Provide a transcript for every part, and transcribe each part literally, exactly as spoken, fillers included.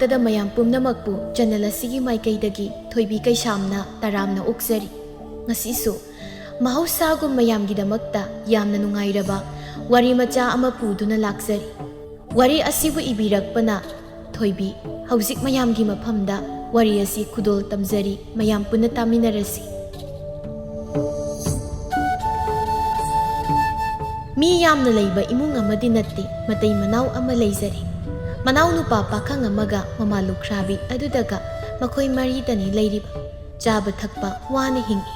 ꯇꯗ ꯃꯌꯥꯝ ꯄꯨꯝꯅꯃꯛꯄꯨ ꯆꯦꯅꯦꯜ ꯑꯁꯤꯒꯤ ꯃꯥꯏꯀꯩꯗꯒꯤ ꯊꯣꯏꯕꯤ ꯀꯩꯁꯥꯝꯅ ꯇꯔꯥꯝꯅ ꯑꯣꯛꯆꯔꯤ꯫ ꯉꯁꯤꯁꯨ ꯃꯍꯧꯁꯥꯒꯨꯝ ꯃꯌꯥꯝꯒꯤꯗꯃꯛꯇ ꯌꯥꯝꯅ ꯅꯨꯡꯉꯥꯏꯔꯕ ꯋꯥꯔꯤ ꯃꯆꯥ ꯑꯃ ꯄꯨꯗꯨꯅ ꯂꯥꯛꯆꯔꯤ꯫ ꯋꯥꯔꯤ ꯑꯁꯤꯕꯨ ꯏꯕꯤꯔꯛꯄꯅ ꯊꯣꯏꯕꯤ꯫ ꯍꯧꯖꯤꯛ ꯃꯌꯥꯝꯒꯤ ꯃꯐꯝꯗ ꯋꯥꯔꯤ ꯑꯁꯤ ꯈꯨꯗꯣꯜ ꯇꯝꯖꯔꯤ, ꯃꯌꯥꯝ ꯄꯨꯟꯅ ꯇꯥꯃꯤꯟꯅꯔꯁꯤ꯫ ꯃꯤ ꯌꯥꯝꯅ ꯂꯩꯕ ꯏꯃꯨꯡ ꯑꯃꯗꯤ ꯅꯠꯇꯦ, ꯃꯇꯩ ꯃꯅꯥꯎ ꯑꯃ ꯂꯩꯖꯔꯦ꯫ ꯃꯅꯥꯎ ꯅꯨꯄꯥ ꯄꯥꯈꯪ ꯑꯃꯒ ꯃꯃꯥ ꯂꯨꯈ꯭ꯔꯥꯕꯤ ꯑꯗꯨꯗꯒ ꯃꯈꯣꯏ ꯃꯔꯤꯗꯅꯤ ꯂꯩꯔꯤꯕ꯫ ꯆꯥꯕ ꯊꯛꯄ ꯋꯥꯅ ꯍꯤꯡꯏ꯫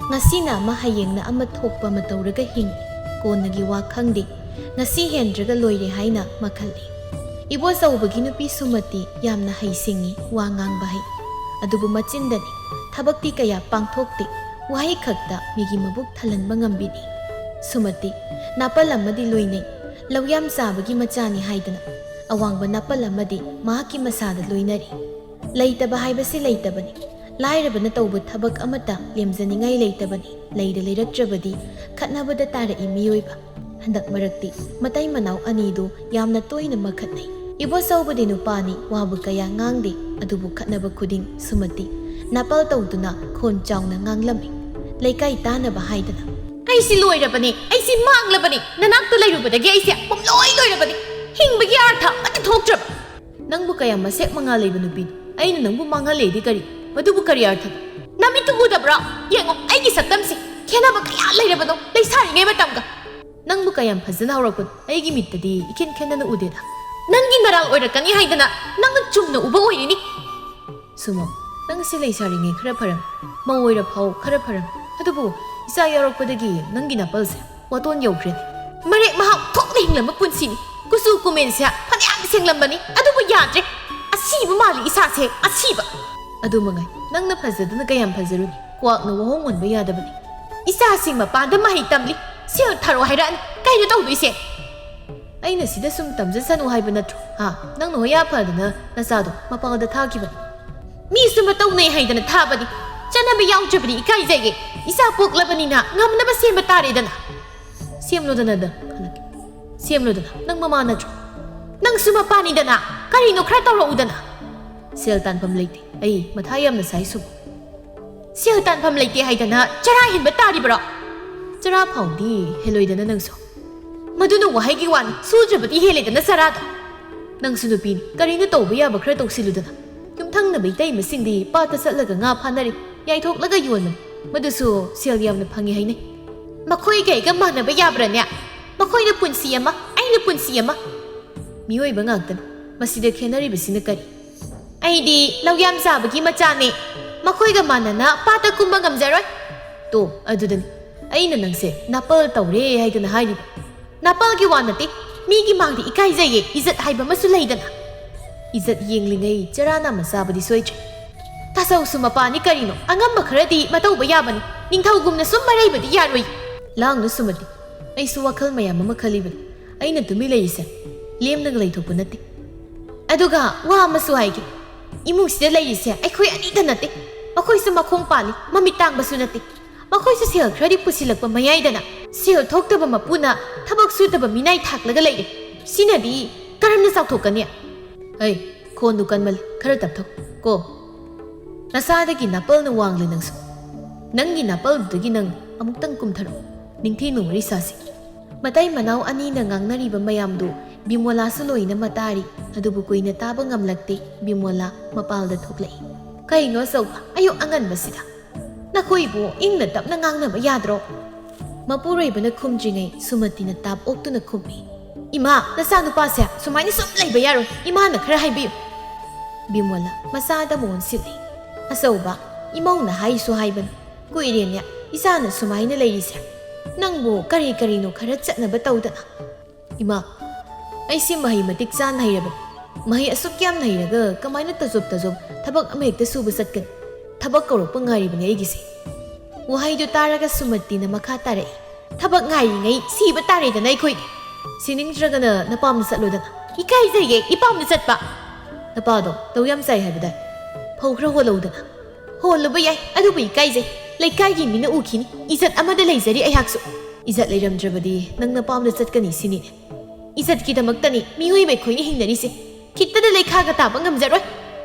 ꯉꯁꯤꯅ ꯑꯃ ꯍꯌꯦꯡꯅ ꯑꯃ ꯊꯣꯛꯄ ꯑꯃ ꯇꯧꯔꯒ ꯍꯤꯡꯏ꯫ ꯀꯣꯟꯅꯒꯤ ꯋꯥ ꯈꯪꯗꯦ꯫ ꯉꯁꯤ ꯍꯦꯟꯗ꯭ꯔꯒ ꯂꯣꯏꯔꯦ ꯍꯥꯏꯅ ꯃꯈꯜꯂꯤ꯫ ꯏꯕꯣꯆꯧꯕꯒꯤ ꯅꯨꯄꯤ ꯁꯨꯃꯇꯤ ꯌꯥꯝꯅ ꯍꯩ ꯁꯤꯡꯉꯤ, ꯋꯥ ꯉꯥꯡꯕ ꯍꯩ꯫ ꯑꯗꯨꯕꯨ ꯃꯆꯤꯟꯗꯅꯤ꯫ ꯊꯕꯛꯇꯤ ꯀꯌꯥ ꯄꯥꯡꯊꯣꯛꯇꯦ꯫ ꯋꯥꯍꯩ ꯈꯛꯇ ꯃꯤꯒꯤ ꯃꯕꯨꯛ ꯊꯜꯍꯟꯕ ꯉꯝꯕꯤꯅꯤ꯫ ꯁꯨꯃꯇꯤ ꯅꯥꯄꯜ ꯑꯃꯗꯤ ꯂꯣꯏꯅꯩ꯫ ꯂꯧ ꯌꯥꯝ ꯆꯥꯕꯒꯤ ꯃꯆꯥꯅꯤ ꯍꯥꯏꯗꯅ ꯑꯋꯥꯡꯕ ꯅꯥꯄꯜ ꯑꯃꯗꯤ ꯃꯍꯥꯛꯀꯤ ꯃꯁꯥꯗ ꯂꯣꯏꯅꯔꯤ꯫ ꯂꯩꯇꯕ ꯍꯥꯏꯕꯁꯤ ꯂꯩꯇꯕꯅꯤ꯫ ꯂꯥꯏꯔꯕꯅ ꯇꯧꯕ ꯊꯕꯛ ꯑꯃꯠꯇ ꯂꯦꯝꯖꯅꯤꯡꯉꯥꯏ ꯂꯩꯇꯕꯅꯤ꯫ ꯂꯩꯔ ꯂꯩꯔꯛꯇ꯭ꯔꯕꯗꯤ ꯈꯠꯅꯕꯗ ꯇꯥꯔꯛꯏ ꯃꯤꯑꯣꯏꯕ꯫ ꯍꯟꯗꯛ ꯃꯔꯛꯇꯤ ꯃꯇꯩ ꯃꯅꯥꯎ ꯑꯅꯤꯗꯨ ꯌꯥꯝꯅ ꯇꯣꯏꯅ ꯃꯈꯠꯅꯩ꯫ ꯏꯕꯣꯆꯧꯕꯗꯤ ꯅꯨꯄꯥꯅꯤ, ꯋꯥꯕꯨ ꯀꯌꯥ ꯉꯥꯡꯗꯦ, ꯑꯗꯨꯕꯨ ꯈꯠꯅꯕ ꯈꯨꯗꯤꯡ ꯁꯨꯃꯇꯤ ꯅꯥꯄꯜ ꯇꯧꯗꯨꯅ ꯈꯣꯟ ꯆꯥꯎꯅ ꯉꯥꯡꯂꯝꯃꯤ꯫ ꯂꯩꯀꯥꯏ ꯇꯥꯅꯕ ꯍꯥꯏꯗꯅ꯫ "ꯑꯩꯁꯤ ꯂꯣꯏꯔꯕꯅꯤ, ꯑꯩꯁꯤ ꯃꯥꯡꯂꯕꯅꯤ, ꯅꯅꯥꯛꯇ ꯂꯩꯔꯨꯕꯗꯒꯤ ꯑꯩꯁꯦ ꯄꯨꯝꯂꯣꯏ ꯂꯣꯏꯔꯕꯅꯤ, ꯍꯤꯡꯕꯒꯤ ꯑꯥꯔꯊ ꯑꯃꯠꯇ ꯊꯣꯛꯇ꯭ꯔꯕ"꯫ "ꯅꯪꯕꯨ ꯀꯌꯥꯝ ꯃꯁꯦꯛ ꯃꯉꯥ ꯂꯩꯕ ꯅꯨꯄꯤꯅꯣ? ꯑꯩꯅ ꯅꯪꯕꯨ ꯃꯥꯡꯍꯜꯂꯦꯗꯤ ꯀꯔꯤ? ꯃꯗꯨꯕꯨ ꯀꯔꯤ ꯑꯥꯔꯊꯅꯣ?" "ꯅꯃꯤꯠꯇꯨ ꯎꯗꯕ꯭ꯔꯣ? ꯌꯦꯡꯉꯣ, ꯑꯩꯒꯤ ꯁꯛꯇꯝꯁꯤ ꯈꯦꯠꯅꯕ ꯀꯌꯥ ꯂꯩꯔꯕꯅꯣ ꯂꯩꯁꯥꯔꯤꯉꯩ ꯃꯇꯝꯒ"꯫ "ꯅꯪꯕꯨ ꯀꯌꯥꯝ ꯐꯖꯅ ꯍꯧꯔꯛꯄꯅꯣ? ꯑꯩꯒꯤ ꯃꯤꯠꯇꯗꯤ ꯏꯈꯦꯟ ꯈꯦꯟꯅꯅ ꯎꯗꯦꯗ"꯫ "ꯅꯪꯒꯤ ꯅꯔꯥꯜ ꯑꯣꯏꯔꯛꯀꯅꯤ ꯍꯥꯏꯗꯅ ꯅꯪꯅ ꯆꯨꯝꯅ ꯎꯕ ꯑꯣꯏꯔꯤꯅꯤ"꯫ "ꯁꯨꯃꯣ, ꯅꯪꯁꯤ ꯂꯩꯁꯥꯔꯤꯉꯩ ꯈꯔ ꯐꯔꯝꯃꯤ, ꯃꯧ ꯑꯣꯏꯔ ꯐꯥꯎ ꯈꯔ ꯐꯔꯝꯃꯤ, ꯑꯗꯨꯕꯨ ꯏꯆꯥ ꯌꯥꯎꯔꯛꯄꯗꯒꯤ ꯅꯪꯒꯤ ꯅꯥꯄꯜꯁꯦ ꯋꯥꯇꯣꯟ ꯌꯧꯈ꯭ꯔꯦꯅꯦ"꯫ "ꯃꯔꯦꯛ ꯃꯍꯥꯎ ꯊꯣꯛꯅ ꯍꯤꯡꯂꯝꯕ ꯄꯨꯟꯁꯤꯅꯤ꯫ ꯀꯨꯆꯨ ꯀꯨꯃꯦꯟꯁꯦ ꯐꯅꯌꯥꯝ ꯁꯦꯡꯂꯝꯕꯅꯤ, ꯑꯗꯨꯕꯨ ꯌꯥꯗ꯭ꯔꯦ꯫ ꯑꯁꯤꯕ ꯃꯥꯜꯂꯤ ꯏꯁꯥꯁꯦ, ꯑꯁꯤꯕ"꯫ "ꯑꯗꯨ ꯃꯉꯥꯏ, ꯅꯪꯅ ꯐꯖꯗꯅ ꯀꯌꯥꯝ ꯐꯖꯔꯨꯅꯤ? ꯀ꯭ꯋꯥꯛꯅ ꯋꯥꯍꯣꯡ ꯑꯣꯟꯕ ꯌꯥꯗꯕꯅꯤ"꯫ "ꯏꯆꯥꯁꯤꯡ ꯃꯄꯥꯟꯗ ꯃꯍꯩ ꯇꯝꯂꯤ, ꯁꯦꯜ ꯊꯥꯔꯛꯑꯣ ꯍꯥꯏꯔꯛꯑꯅꯤ, ꯀꯩꯅꯣ ꯇꯧꯗꯣꯏꯁꯦ?" "ꯑꯩꯅ ꯁꯤꯗ ꯁꯨꯝ ꯇꯝꯖꯁꯅꯨ ꯍꯥꯏꯕ ꯅꯠꯇ꯭ꯔꯣ? ꯍꯥ? ꯅꯪꯅ ꯍꯣꯌꯥ ꯐꯗꯅ ꯅꯆꯥꯗꯣ ꯃꯄꯥꯟꯗ ꯊꯥꯈꯤꯕꯅꯤ"꯫ "ꯃꯤꯁꯨ ꯃꯇꯧ ꯅꯩ ꯍꯩꯗꯅ ꯊꯥꯕꯅꯤ, ꯆꯠꯅꯕ ꯌꯥꯎꯗ꯭ꯔꯕꯗꯤ ꯏꯀꯥꯏꯖꯩꯌꯦ꯫ ꯏꯆꯥ ꯄꯣꯛꯂꯕꯅꯤꯅ ꯉꯝꯅꯕ ꯁꯦꯝꯕ ꯇꯥꯔꯦꯗꯅ"꯫ "ꯁꯦꯝꯂꯣꯗꯅ ꯅꯪ ꯍꯜꯂꯛꯀꯦ꯫ ꯁꯦꯝꯂꯣꯗꯅ, ꯅꯪ ꯃꯃꯥ ꯅꯠꯇ꯭ꯔꯣ?" "ꯅꯪꯁꯨ ꯃꯄꯥꯅꯤꯗꯅ"꯫ ꯀꯔꯤꯅꯣ ꯈꯔ ꯇꯧꯔꯛꯎꯗꯅ꯫ ꯁꯦꯜ ꯇꯥꯟꯐꯝ ꯂꯩꯇꯦ꯫ ꯑꯩ ꯃꯊꯥ ꯌꯥꯝꯅ ꯁꯥꯏ ꯁꯨꯝ꯫ ꯁꯦꯜ ꯇꯥꯟꯐꯝ ꯂꯩꯇꯦ ꯍꯥꯏꯗꯅ ꯆꯔꯥ ꯍꯦꯟꯕ ꯇꯥꯔꯤꯕ꯭ꯔꯣ? ꯆꯔꯥ ꯐꯥꯎꯗꯤ ꯍꯦꯜꯂꯣꯏꯗꯅ ꯅꯪꯁꯨ꯫ ꯃꯗꯨꯅ ꯋꯥꯍꯩꯒꯤ ꯋꯥꯅꯤ, ꯁꯨꯗ꯭ꯔꯕꯗꯤ ꯍꯦꯜꯂꯦꯗꯅ ꯆꯔꯥꯗꯣ꯫ ꯅꯪꯁꯨ ꯅꯨꯄꯤꯅꯤ, ꯀꯔꯤꯅꯣ ꯇꯧꯕ ꯌꯥꯕ ꯈꯔ ꯇꯧꯁꯤꯜꯂꯨꯗꯅ꯫ ꯌꯨꯝꯊꯪꯅꯕ ꯏꯇꯩꯃꯁꯤꯡꯗꯤ ꯄꯥꯠꯇ ꯆꯠꯂꯒ ꯉꯥ ꯐꯥꯅꯔꯤ, ꯌꯥꯏꯊꯣꯛꯂꯒ ꯌꯣꯟꯕꯅꯤ꯫ ꯃꯗꯨꯁꯨ ꯁꯦꯜ ꯌꯥꯝꯅ ꯐꯪꯉꯤ ꯍꯥꯏꯅꯩ꯫ ꯃꯈꯣꯏꯒ ꯑꯩꯒ ꯃꯥꯟꯅꯕ ꯌꯥꯕ꯭ꯔꯥꯅꯦ? ꯃꯈꯣꯏꯅ ꯄꯨꯟꯁꯤ ꯑꯃ, ꯑꯩꯅ ꯄꯨꯟꯁꯤ ꯑꯃ꯫ ꯃꯤꯑꯣꯏꯕ ꯉꯥꯛꯇꯅꯤ꯫ ꯃꯁꯤꯗ ꯈꯦꯠꯅꯔꯤꯕꯁꯤꯅ ꯀꯔꯤ? ꯑꯩꯗꯤ ꯂꯧꯌꯥꯝ ꯆꯥꯕꯒꯤ ꯃꯆꯥꯅꯦ꯫ ꯃꯈꯣꯏꯒ ꯃꯥꯟꯅꯅ ꯄꯥꯠꯇ ꯀꯨꯝꯕ ꯉꯝꯖꯔꯣꯏ꯫ ꯇꯣ, ꯑꯗꯨꯗꯅꯤ ꯑꯩꯅ ꯅꯪꯁꯦ ꯅꯥꯄꯜ ꯇꯧꯔꯦ ꯍꯥꯏꯗꯅ ꯍꯥꯏꯔꯤꯕ꯫ ꯅꯥꯄꯜꯒꯤ ꯋꯥ ꯅꯠꯇꯦ, ꯃꯤꯒꯤ ꯃꯥꯡꯗ ꯏꯀꯥꯏꯖꯩꯌꯦ, ꯏꯖꯠ ꯍꯥꯏꯕ ꯑꯃꯁꯨ ꯂꯩꯗꯅ꯫ ꯏꯖꯠ ꯌꯦꯡꯂꯤꯉꯩ ꯆꯔꯥ ꯅꯥꯝꯃ ꯆꯥꯕꯗꯤ ꯁꯣꯏꯗ꯭ꯔꯦ꯫ ꯇꯥꯆꯧꯁꯨ ꯃꯄꯥꯅꯤ ꯀꯔꯤꯅꯣ, ꯑꯉꯝꯕ ꯈꯔꯗꯤ ꯃꯇꯧꯕ ꯌꯥꯕꯅꯤ, ꯅꯤꯡꯊꯧꯒꯨꯝꯅ ꯁꯨꯝ ꯃꯔꯩꯕꯗꯤ ꯌꯥꯔꯣꯏ꯫ ꯂꯥꯡꯅꯨ ꯁꯨꯃꯇꯤ, ꯑꯩꯁꯨ ꯋꯥꯈꯜ ꯃꯌꯥꯝ ꯑꯃ ꯈꯜꯂꯤꯕꯅꯤ꯫ ꯑꯩꯅ ꯇꯨꯃꯤꯟ ꯂꯩꯔꯤꯁꯦ ꯂꯦꯝꯅꯒ ꯂꯩꯊꯣꯛꯄ ꯅꯠꯇꯦ꯫ ꯑꯗꯨꯒ ꯋꯥ ꯑꯃꯁꯨ ꯍꯥꯏꯒꯦ, ꯏꯃꯨꯡꯁꯤꯗ ꯂꯩꯔꯤꯁꯦ ꯑꯩꯈꯣꯏ ꯑꯅꯤꯗ ꯅꯠꯇꯦ, ꯃꯈꯣꯏꯁꯨ ꯃꯈꯣꯡ ꯄꯥꯜꯂꯤ, ꯃꯃꯤꯠ ꯇꯥꯡꯕꯁꯨ ꯅꯠꯇꯦ꯫ ꯃꯈꯣꯏꯁꯨ ꯁꯦꯜ ꯈꯔꯗꯤ ꯄꯨꯁꯤꯜꯂꯛꯄ ꯃꯌꯥꯏꯗꯅ ꯁꯦꯜ ꯊꯣꯛꯇꯕ ꯃꯄꯨꯅ ꯊꯕꯛ ꯁꯨꯗꯕ ꯃꯤꯅꯥꯏ ꯊꯥꯛꯂꯒ ꯂꯩꯔꯦ꯫ ꯁꯤꯅꯗꯤ ꯀꯔꯝꯅ ꯆꯥꯎꯊꯣꯛꯀꯅꯤ? ꯍꯩ, ꯈꯣꯟꯗꯨ ꯀꯟꯃꯜꯂꯤ, ꯈꯔ ꯇꯞꯊꯧ ꯀꯣ꯫ ꯅꯁꯥꯗꯒꯤ ꯅꯥꯄꯜꯅ ꯋꯥꯡꯂꯦ ꯅꯪꯁꯨ꯫ ꯅꯪꯒꯤ ꯅꯥꯄꯜꯗꯨꯗꯒꯤ ꯅꯪ ꯑꯃꯨꯛꯇꯪ ꯀꯨꯝꯊꯔꯛꯎ, ꯅꯤꯡꯊꯤꯅ ꯋꯥꯔꯤ ꯁꯥꯁꯤ꯫ ꯃꯇꯩ ꯃꯅꯥꯎ ꯑꯅꯤꯅ ꯉꯥꯡꯅꯔꯤꯕ ꯃꯌꯥꯝꯗꯨ ꯕꯤꯃꯣꯂꯥꯁꯨ ꯂꯣꯏꯅꯃꯛ ꯇꯥꯔꯤ, ꯑꯗꯨꯕꯨ ꯀꯨꯏꯅ ꯇꯥꯕ ꯉꯝꯂꯛꯇꯦ꯫ ꯕꯤꯃꯣꯂꯥ ꯃꯄꯥꯜꯗ ꯊꯣꯛꯂꯛꯏ꯫ ꯀꯩꯅꯣ ꯑꯆꯧꯕ, ꯑꯌꯨꯛ ꯑꯉꯟꯕꯁꯤꯗ? ꯅꯈꯣꯏꯕꯨ ꯏꯪꯅ ꯇꯞꯅ ꯉꯥꯡꯅꯕ ꯌꯥꯗ꯭ꯔꯣ? ꯃꯄꯨꯔꯣꯏꯕꯅ ꯈꯨꯝꯗ꯭ꯔꯤꯉꯩ ꯁꯨꯃꯇꯤꯅ ꯇꯥꯞ ꯑꯣꯛꯇꯨꯅ ꯈꯨꯝꯃꯤ꯫ ꯏꯃꯥ, ꯅꯆꯥꯅꯨꯄꯥꯁꯦ ꯁꯨꯃꯥꯏꯅ ꯁꯨꯝ ꯂꯩꯕ ꯌꯥꯔꯣꯏ, ꯏꯃꯥꯅ ꯈꯔ ꯍꯥꯏꯕꯤꯌꯨ꯫ ꯕꯤꯃꯣꯂꯥ ꯃꯆꯥꯗ ꯃꯣꯟ ꯁꯤꯜꯂꯤ꯫ ꯑꯆꯧꯕ, ꯏꯃꯧꯅ ꯍꯥꯏꯁꯨ ꯍꯥꯏꯕꯅꯤ, ꯀꯨꯏꯔꯦꯅꯦ ꯏꯆꯥꯅ ꯁꯨꯃꯥꯏꯅ ꯂꯩꯔꯤꯁꯦ꯫ ꯅꯪꯕꯨ ꯀꯔꯤ ꯀꯔꯤꯅꯣ ꯈꯔ ꯆꯠꯅꯕ ꯇꯧꯗꯅ꯫ ꯏꯃꯥ, ꯑꯩꯁꯤ ꯃꯍꯩ ꯃꯇꯤꯛ ꯆꯥꯅ ꯍꯩꯔꯕꯅꯤ꯫ ꯃꯍꯩ ꯑꯁꯨꯛ ꯌꯥꯝꯅ ꯍꯩꯔꯒ ꯀꯃꯥꯏꯅ ꯇꯖꯣꯞ ꯇꯖꯣꯞ ꯊꯕꯛ ꯑꯃ ꯍꯦꯛꯇ ꯁꯨꯕ ꯆꯠꯀꯅꯤ? ꯊꯕꯛ ꯀꯧꯔꯛꯄ ꯉꯥꯏꯔꯤꯕꯅꯤ ꯑꯩꯒꯤꯁꯦ꯫ ꯋꯥꯍꯩꯗꯨ ꯇꯥꯔꯒ ꯁꯨꯃꯇꯤꯅ ꯃꯈꯥ ꯇꯥꯔꯛꯏ꯫ ꯊꯕꯛ ꯉꯥꯏꯔꯤꯉꯩ ꯁꯤꯕ ꯇꯥꯔꯦꯗꯅ ꯑꯩꯈꯣꯏꯗꯤ꯫ ꯁꯤꯅꯤꯡꯗ꯭ꯔꯒꯅ ꯅꯄꯥꯝꯗ ꯆꯠꯂꯣꯗꯅ꯫ ꯏꯀꯥꯏꯖꯩꯌꯦ ꯏꯄꯥꯝꯗ ꯆꯠꯄ꯫ ꯅꯄꯥꯗꯣ ꯇꯧ ꯌꯥꯝ ꯆꯥꯏ ꯍꯥꯏꯕꯗꯥꯏ? ꯐꯧ ꯈꯔ ꯍꯣꯜꯂꯧꯗꯅ꯫ ꯍꯣꯜꯂꯨꯕ ꯌꯥꯏ, ꯑꯗꯨꯕꯨ ꯏꯀꯥꯏꯖꯩ꯫ ꯂꯩꯀꯥꯏꯒꯤ ꯃꯤꯅ ꯎꯈꯤꯅꯤ꯫ ꯏꯖꯠ ꯑꯃꯗ ꯂꯩꯖꯔꯤ ꯑꯩꯍꯥꯛꯁꯨ꯫ ꯏꯖꯠ ꯂꯩꯔꯝꯗ꯭ꯔꯕꯗꯤ ꯅꯪ ꯅꯄꯥꯝꯗ ꯆꯠꯀꯅꯤ ꯁꯤꯅꯤꯅꯦ꯫ ꯏꯖꯠꯀꯤꯗꯃꯛꯇꯅꯤ ꯃꯤꯑꯣꯏꯕ ꯑꯩꯈꯣꯏꯅ ꯍꯤꯡꯅꯔꯤꯁꯦ꯫ ꯈꯤꯠꯇꯗ ꯂꯩꯈꯥꯒ ꯇꯥꯕ ꯉꯝꯖꯔꯣꯏ꯫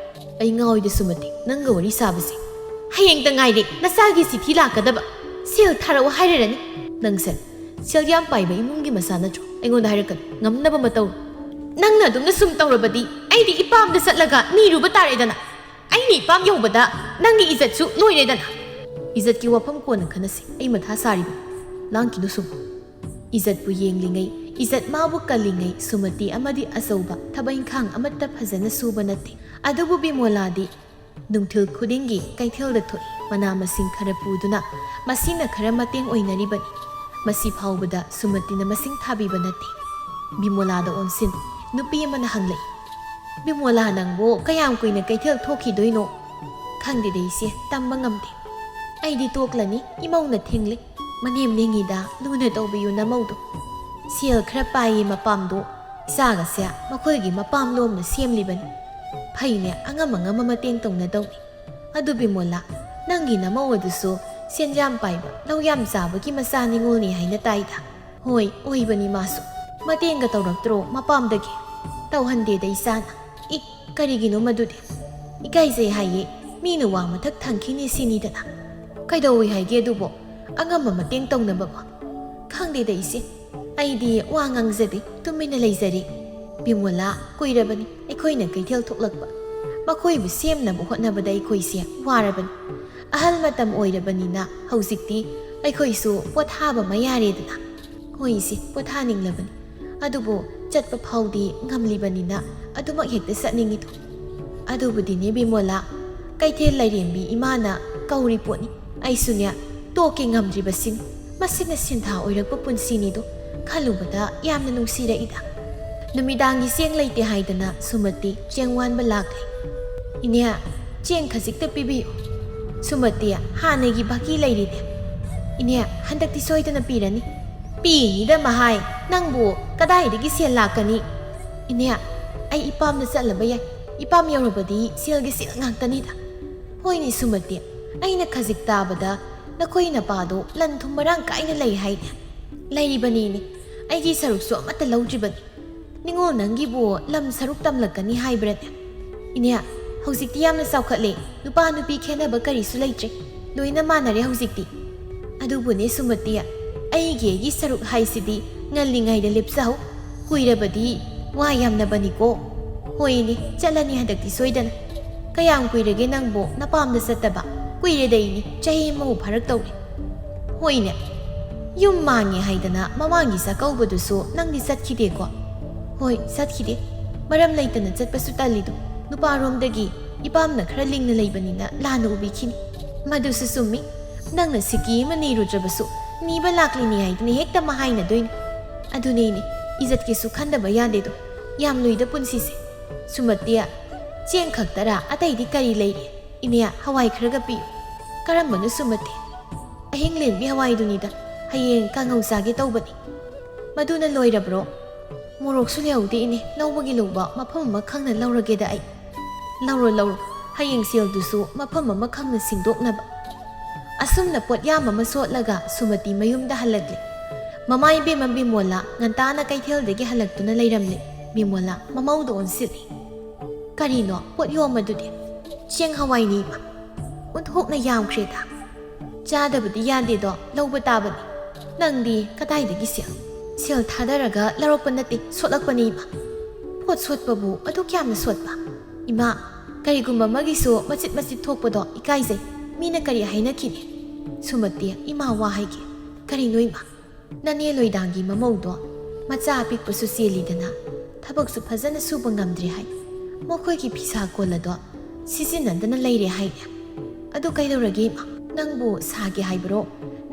ꯑꯩ ꯉꯥꯎꯏꯗ ꯁꯨꯃꯇꯤ, ꯅꯪꯒ ꯋꯥꯔꯤ ꯁꯥꯕꯁꯦ꯫ ꯍꯌꯦꯡꯇ ꯉꯥꯏꯔꯦ ꯅꯆꯥꯒꯤ ꯆꯤꯊꯤ ꯂꯥꯛꯀꯗꯕ꯫ ꯁꯦꯜ ꯊꯥꯔꯛꯑꯣ ꯍꯥꯏꯔꯔꯅꯤ꯫ ꯅꯪꯁꯦ ꯁꯦꯜ ꯌꯥꯝ ꯄꯥꯏꯕ ꯏꯃꯨꯡꯒꯤ ꯃꯆꯥ ꯅꯠꯇ꯭ꯔꯣ? ꯑꯩꯉꯣꯟꯗ ꯍꯥꯏꯔꯛꯀꯅꯨ꯫ ꯉꯝꯅꯕ ꯃꯇꯧ꯫ ꯅꯪꯅ ꯑꯗꯨꯝꯅ ꯁꯨꯝ ꯇꯧꯔꯕꯗꯤ ꯑꯩꯗꯤ ꯏꯄꯥꯝꯗ ꯆꯠꯂꯒ ꯅꯤꯔꯨꯕ ꯇꯥꯔꯦꯗꯅ꯫ ꯑꯩꯅ ꯏꯄꯥꯝ ꯌꯧꯕꯗ ꯅꯪꯒꯤ ꯏꯖꯠꯁꯨ ꯂꯣꯏꯔꯦꯗꯅ꯫ ꯏꯖꯠꯀꯤ ꯋꯥꯐꯝ ꯀꯣꯟꯅ ꯈꯟꯅꯁꯤ꯫ ꯑꯩ ꯃꯊꯥ ꯁꯥꯔꯤꯕ꯫ ꯂꯥꯡꯈꯤꯅꯨ ꯁꯨꯝ꯫ ꯏꯖꯠꯄꯨ ꯌꯦꯡꯂꯤꯉꯩ, ꯏꯖꯠ ꯃꯥꯕꯨ ꯀꯜꯂꯤꯉꯩ ꯁꯨꯃꯇꯤ ꯑꯃꯗꯤ ꯑꯆꯧꯕ ꯊꯕꯛ ꯏꯪꯈꯥꯡ ꯑꯃꯠꯇ ꯐꯖꯅ ꯁꯨꯕ ꯅꯠꯇꯦ꯫ ꯑꯗꯨꯕꯨ ꯕꯤꯃꯣꯂꯥꯗꯤ ꯅꯨꯡꯊꯤꯜ ꯈꯨꯗꯤꯡꯒꯤ ꯀꯩꯊꯦꯜꯗ ꯊꯣꯛꯏ꯫ ꯃꯅꯥ ꯃꯁꯤꯡ ꯈꯔ ꯄꯨꯗꯨꯅ ꯃꯁꯤꯅ ꯈꯔ ꯃꯇꯦꯡ ꯑꯣꯏꯅꯔꯤꯕꯅꯤ꯫ ꯃꯁꯤ ꯐꯥꯎꯕꯗ ꯁꯨꯃꯇꯤꯅ ꯃꯁꯤꯡ ꯊꯥꯕꯤꯕ ꯅꯠꯇꯦ꯫ ꯕꯤꯃꯣꯂꯥꯗ ꯑꯣꯟꯁꯤꯟ ꯅꯨꯄꯤ ꯑꯃꯅ ꯍꯪꯂꯛꯏ, "ꯕꯤꯃꯣꯂꯥ, ꯅꯪꯕꯨ ꯀꯌꯥꯝ ꯀꯨꯏꯅ ꯀꯩꯊꯦꯜ ꯊꯣꯛꯈꯤꯗꯣꯏꯅꯣ?" "ꯈꯪꯗꯦꯗ ꯏꯆꯦ, ꯇꯝꯕ ꯉꯝꯗꯦ꯫ ꯑꯩꯗꯤ ꯇꯣꯛꯂꯅꯤ, ꯏꯃꯧꯅ ꯊꯤꯡꯂꯤ꯫ ꯃꯅꯦꯝ ꯂꯤꯡꯉꯤꯗ, ꯂꯨꯅ ꯇꯧꯕꯤꯌꯨ ꯅꯃꯧꯗꯣ꯫ ꯁꯦꯜ ꯈꯔ ꯄꯥꯏꯌꯦ ꯃꯄꯥꯝꯗꯣ, ꯏꯆꯥꯒꯁꯦ ꯃꯈꯣꯏꯒꯤ ꯃꯄꯥꯝ ꯂꯣꯝꯅ ꯁꯦꯝꯂꯤꯕꯅꯤ꯫ ꯐꯩꯅꯦ, ꯑꯉꯝ ꯑꯉꯝꯕ ꯃꯇꯦꯡ ꯇꯧꯅꯗꯧꯅꯤ꯫ ꯑꯗꯨ ꯕꯤꯃꯣꯂꯥ, ꯅꯪꯒꯤ ꯅꯃꯧ ꯑꯗꯨꯁꯨ ꯁꯦꯟ ꯌꯥꯝ ꯄꯥꯏꯕ, ꯂꯧ ꯌꯥꯝ ꯆꯥꯕꯒꯤ ꯃꯆꯥ ꯅꯤꯉꯣꯜꯅꯤ ꯍꯥꯏꯅ ꯇꯥꯏꯗ?" "ꯍꯣꯏ, ꯑꯣꯏꯕꯅꯤ ꯃꯥꯁꯨ꯫ ꯃꯇꯦꯡꯒ ꯇꯧꯔꯛꯇ꯭ꯔꯣ ꯃꯄꯥꯝꯗꯒꯤ?" "ꯇꯧꯍꯟꯗꯦꯗ ꯏꯆꯥꯅ꯫" "ꯏ, ꯀꯔꯤꯒꯤꯅꯣ ꯃꯗꯨꯗꯤ?" "ꯏꯀꯥꯏꯖꯩ ꯍꯥꯏꯌꯦ, ꯃꯤꯅ ꯋꯥ ꯃꯊꯛ ꯊꯪꯈꯤꯅꯤ ꯁꯤꯅꯤꯗꯅ꯫" "ꯀꯩꯗꯧꯏ ꯍꯥꯏꯒꯦ ꯑꯗꯨꯕꯣ? ꯑꯉꯝꯕ ꯃꯇꯦꯡ ꯇꯧꯅꯕꯕꯨ?" "ꯈꯪꯗꯦꯗ ꯏꯆꯦ, ꯑꯩꯗꯤ ꯋꯥ ꯉꯥꯡꯖꯗꯦ, ꯇꯨꯃꯤꯟꯅ ꯂꯩꯖꯔꯦ꯫ ꯕꯤꯃꯣꯂꯥ, ꯀꯨꯏꯔꯕꯅꯤ ꯑꯩꯈꯣꯏꯅ ꯀꯩꯊꯦꯜ ꯊꯣꯛꯂꯛꯄ꯫ ꯃꯈꯣꯏꯕꯨ ꯁꯦꯝꯅꯕ ꯍꯣꯠꯅꯕꯗ ꯑꯩꯈꯣꯏꯁꯦ ꯋꯥꯔꯕꯅꯤ꯫ ꯑꯍꯜ ꯃꯇꯝ ꯑꯣꯏꯔꯕꯅꯤꯅ ꯍꯧꯖꯤꯛꯇꯤ ꯑꯩꯈꯣꯏꯁꯨ ꯄꯣꯊꯥꯕ ꯑꯃ ꯌꯥꯔꯦꯗꯅ꯫" "ꯍꯣꯏ ꯏꯆꯦ, ꯄꯣꯊꯥꯅꯤꯡꯂꯕꯅꯤ꯫ ꯑꯗꯨꯕꯨ ꯆꯠꯄ ꯐꯥꯎꯗꯤ ꯉꯝꯂꯤꯕꯅꯤꯅ ꯑꯗꯨꯃꯛ ꯍꯦꯛꯇ ꯆꯠꯅꯤꯡꯉꯤꯗꯣ꯫ ꯑꯗꯨꯕꯨꯗꯤꯅꯦ ꯕꯤꯃꯣꯂꯥ, ꯀꯩꯊꯦꯜ ꯂꯥꯏꯔꯦꯝꯕꯤ ꯏꯃꯥꯅ ꯀꯧꯔꯤ ꯄꯣꯠꯅꯤ꯫ ꯑꯩꯁꯨꯅꯦ ꯇꯣꯛꯀꯦ ꯉꯝꯗ꯭ꯔꯤꯕꯁꯤꯅꯤ꯫ ꯃꯁꯤꯅ ꯁꯤꯟꯊꯥ ꯑꯣꯏꯔꯛꯄ ꯄꯨꯟꯁꯤꯅꯤꯗꯣ ꯈꯜꯂꯨꯕꯗ ꯌꯥꯝꯅ ꯅꯨꯡꯁꯤꯔꯛꯏꯗ꯫" ꯅꯨꯃꯤꯗꯥꯡꯒꯤ ꯆꯦꯡ ꯂꯩꯇꯦ ꯍꯥꯏꯗꯅ ꯁꯨꯃꯇꯤ ꯆꯦꯡ ꯋꯥꯟꯕ ꯂꯥꯛꯂꯦ꯫ "ꯏꯅꯦ, ꯆꯦꯡ ꯈꯖꯤꯛꯇ ꯄꯤꯕꯤꯌꯨ꯫" "ꯁꯨꯃꯇꯤ, ꯍꯥꯟꯅꯒꯤ ꯕꯥꯀꯤ ꯂꯩꯔꯤꯅꯦ꯫" "ꯏꯅꯦ, ꯍꯟꯗꯛꯇꯤ ꯁꯣꯏꯗꯅ ꯄꯤꯔꯅꯤ꯫" "ꯄꯤꯅꯤꯗ ꯃꯍꯥꯏ, ꯅꯪꯕꯨ ꯀꯗꯥꯏꯗꯒꯤ ꯁꯦꯜ ꯂꯥꯛꯀꯅꯤ?" "ꯏꯅꯦ, ꯑꯩ ꯏꯄꯥꯝꯗ ꯆꯠꯂꯕ ꯌꯥꯏ꯫ ꯏꯄꯥꯝ ꯌꯧꯔꯕꯗꯤ ꯁꯦꯜꯒꯤ ꯁꯦꯜ ꯉꯥꯛꯇꯅꯤꯗ꯫" "ꯍꯣꯏꯅꯦ ꯁꯨꯃꯇꯤ, ꯑꯩꯅ ꯈꯖꯤꯛ ꯇꯥꯕꯗ ꯅꯈꯣꯏ ꯅꯄꯥꯗꯣ ꯂꯟ ꯊꯨꯝ ꯃꯔꯥꯡ ꯀꯥꯏꯅ ꯂꯩ ꯍꯥꯏꯅꯦ?" "ꯂꯩꯔꯤꯕꯅꯤꯅꯦ, ꯑꯩꯒꯤ ꯁꯔꯨꯛꯁꯨ ꯑꯃꯠꯇ ꯂꯧꯗ꯭ꯔꯤꯕꯅꯤ꯫" "ꯅꯤꯉꯣꯜ, ꯅꯪꯒꯤꯕꯨ ꯂꯝ ꯁꯔꯨꯛ ꯇꯝꯂꯛꯀꯅꯤ ꯍꯥꯏꯕ꯭ꯔꯅꯦ?" "ꯏꯅꯦ, ꯍꯧꯖꯤꯛꯇꯤ ꯌꯥꯝꯅ ꯆꯥꯎꯈꯠꯂꯦ, ꯅꯨꯄꯥ ꯅꯨꯄꯤ ꯈꯦꯠꯅꯕ ꯀꯔꯤꯁꯨ ꯂꯩꯇ꯭ꯔꯦ, ꯂꯣꯏꯅ ꯃꯥꯟꯅꯔꯦ ꯍꯧꯖꯤꯛꯇꯤ꯫ ꯑꯗꯨꯕꯨꯅꯦ ꯁꯨꯃꯇꯤ, ꯑꯩꯒꯤ ꯑꯩꯒꯤ ꯁꯔꯨꯛ ꯍꯥꯏꯁꯤꯗꯤ ꯉꯜꯂꯤꯉꯩꯗ ꯂꯦꯞꯆꯍꯧ, ꯀꯨꯏꯔꯕꯗꯤ ꯋꯥ ꯌꯥꯝꯅꯕꯅꯤꯀꯣ꯫ ꯍꯣꯏꯅꯦ, ꯆꯠꯂꯅꯤ ꯍꯟꯗꯛꯇꯤ ꯁꯣꯏꯗꯅ꯫ ꯀꯌꯥꯝ ꯀꯨꯏꯔꯒꯦ ꯅꯪꯕꯨ ꯅꯄꯥꯝꯗ ꯆꯠꯇꯕ? ꯀꯨꯏꯔꯦꯗ ꯏꯅꯦ, ꯆꯍꯤ ꯑꯃꯃꯨꯛ ꯐꯥꯔꯛꯇꯧꯔꯦ꯫ ꯍꯣꯏꯅꯦ, ꯌꯨꯝ ꯃꯥꯡꯉꯦ ꯍꯥꯏꯗꯅ ꯃꯃꯥꯡꯒꯤ ꯆꯥꯛꯀꯧꯕꯗꯨꯁꯨ ꯅꯪꯗꯤ ꯆꯠꯈꯤꯗꯦꯀꯣ?" "ꯍꯣꯏ, ꯆꯠꯈꯤꯗꯦ꯫ ꯃꯔꯝ ꯂꯩꯇꯅ ꯆꯠꯄꯁꯨ ꯇꯜꯂꯤꯗꯣ꯫ ꯅꯨꯄꯥꯔꯣꯝꯗꯒꯤ ꯏꯄꯥꯝꯅ ꯈꯔ ꯂꯤꯡꯅ ꯂꯩꯕꯅꯤꯅ ꯂꯥꯟꯅ ꯎꯕꯤꯈꯤꯅꯤ꯫" "ꯃꯗꯨꯁꯨ ꯆꯨꯝꯃꯤ꯫ ꯅꯪꯅ ꯁꯤꯀꯤ ꯑꯃ ꯅꯤꯔꯨꯗ꯭ꯔꯕꯁꯨ ꯅꯤꯕ ꯂꯥꯛꯂꯤꯅꯤ ꯍꯥꯏꯗꯨꯅ ꯍꯦꯛꯇ ꯃꯍꯥꯏꯅꯗꯣꯏꯅꯤ꯫ ꯑꯗꯨꯅꯦ ꯏꯅꯦ, ꯏꯖꯠꯀꯤꯁꯨ ꯈꯟꯗꯕ ꯌꯥꯗꯦꯗꯣ꯫ ꯌꯥꯝ ꯂꯨꯏꯗ ꯄꯨꯟꯁꯤꯁꯦ꯫ ꯁꯨꯃꯇꯤ, ꯆꯦꯡ ꯈꯛꯇꯔꯥ? ꯑꯇꯩꯗꯤ ꯀꯔꯤ ꯂꯩꯔꯤ? ꯏꯅꯦ, ꯍꯋꯥꯏ ꯈꯔꯒ ꯄꯤꯌꯨ꯫" "ꯀꯔꯝꯕꯅꯣ ꯁꯨꯃꯇꯤ?" "ꯑꯍꯤꯡ ꯂꯦꯟꯕꯤ ꯍꯋꯥꯏꯗꯨꯅꯤꯗ꯫ ꯍꯌꯦꯡ ꯀꯥꯡꯉꯧ ꯆꯥꯒꯦ ꯇꯧꯕꯅꯤ꯫" "ꯃꯗꯨꯅ ꯂꯣꯏꯔꯕ꯭ꯔꯣ?" "ꯃꯣꯔꯣꯛꯁꯨ ꯂꯩꯍꯧꯗꯦ ꯏꯅꯦ, ꯂꯧꯕꯒꯤ ꯂꯧꯕ, ꯃꯐꯝ ꯑꯃ ꯈꯪꯅ ꯂꯧꯔꯒꯦꯗ ꯑꯩ꯫" "ꯂꯧꯔꯣ, ꯂꯧꯔꯣ, ꯍꯌꯦꯡ ꯁꯦꯜꯗꯨꯁꯨ ꯃꯐꯝ ꯑꯃ ꯈꯪꯅ ꯁꯤꯡꯗꯣꯛꯅꯕ꯫" ꯑꯁꯨꯝꯅ ꯄꯣꯠꯌꯥꯝ ꯑꯃ ꯁꯣꯠꯂꯒ ꯁꯨꯃꯇꯤ ꯃꯌꯨꯝꯗ ꯍꯜꯂꯛꯂꯦ꯫ ꯃꯃꯥ ꯏꯕꯦꯝꯃ ꯕꯤꯃꯣꯂꯥ ꯉꯟꯇꯥꯅ ꯀꯩꯊꯦꯜꯗꯒꯤ ꯍꯜꯂꯛꯇꯨꯅ ꯂꯩꯔꯝꯂꯦ꯫ ꯕꯤꯃꯣꯂꯥ ꯃꯃꯧꯗ ꯑꯣꯟꯁꯤꯜꯂꯤ꯫ "ꯀꯔꯤꯅꯣ ꯄꯣꯠ ꯌꯣꯝ ꯑꯗꯨꯗꯤ?" "ꯆꯦꯡ ꯍꯋꯥꯏꯅꯤ ꯏꯃꯥ꯫" "ꯑꯣꯟꯊꯣꯛꯅ ꯌꯥꯝꯈ꯭ꯔꯦꯗ꯫" "ꯆꯥꯗꯕꯗꯤ ꯌꯥꯗꯦꯗꯣ, ꯂꯧꯕ ꯇꯥꯕꯅꯤ꯫ ꯅꯪꯗꯤ ꯀꯗꯥꯏꯗꯒꯤ ꯁꯦꯜ?" "ꯁꯦꯜ ꯊꯥꯗꯔꯒ ꯂꯧꯔꯛꯄ ꯅꯠꯇꯦ, ꯁꯣꯠꯂꯛꯄꯅꯤ ꯏꯃꯥ꯫" "ꯄꯣꯠ ꯁꯣꯠꯄꯕꯨ ꯑꯗꯨꯛ ꯌꯥꯝꯅ ꯁꯣꯠꯄ? ꯏꯃꯥ, ꯀꯔꯤꯒꯨꯝꯕ ꯑꯃꯒꯤꯁꯨ ꯃꯆꯤꯠ ꯃꯆꯤꯠ ꯊꯣꯛꯄꯗꯣ ꯏꯀꯥꯏꯖꯩ꯫ ꯃꯤꯅ ꯀꯔꯤ ꯍꯥꯏꯅꯈꯤꯅꯤ?" "ꯁꯨꯃꯇꯤ, ꯏꯃꯥ ꯋꯥ ꯍꯥꯏꯒꯦ꯫" "ꯀꯔꯤꯅꯣ ꯏꯃꯥ?" "ꯅꯅꯦ ꯂꯣꯏꯗꯥꯡꯒꯤ ꯃꯃꯧꯗꯣ ꯃꯆꯥ ꯑꯄꯤꯛꯄꯁꯨ ꯆꯦꯜꯂꯤꯗꯅ, ꯊꯕꯛꯁꯨ ꯐꯖꯅ ꯁꯨꯕ ꯉꯝꯗ꯭ꯔꯦ ꯍꯥꯏ꯫ ꯃꯈꯣꯏꯒꯤ ꯐꯤꯁꯥ ꯀꯣꯜ ꯑꯗꯣ ꯁꯤꯖꯤꯟꯅꯗꯅ ꯂꯩꯔꯦ ꯍꯥꯏꯅꯦ꯫" "ꯑꯗꯨ ꯀꯩꯗꯧꯔꯒꯦ ꯏꯃꯥ? ꯅꯪꯕꯨ ꯁꯥꯒꯦ ꯍꯥꯏꯕ꯭ꯔꯣ?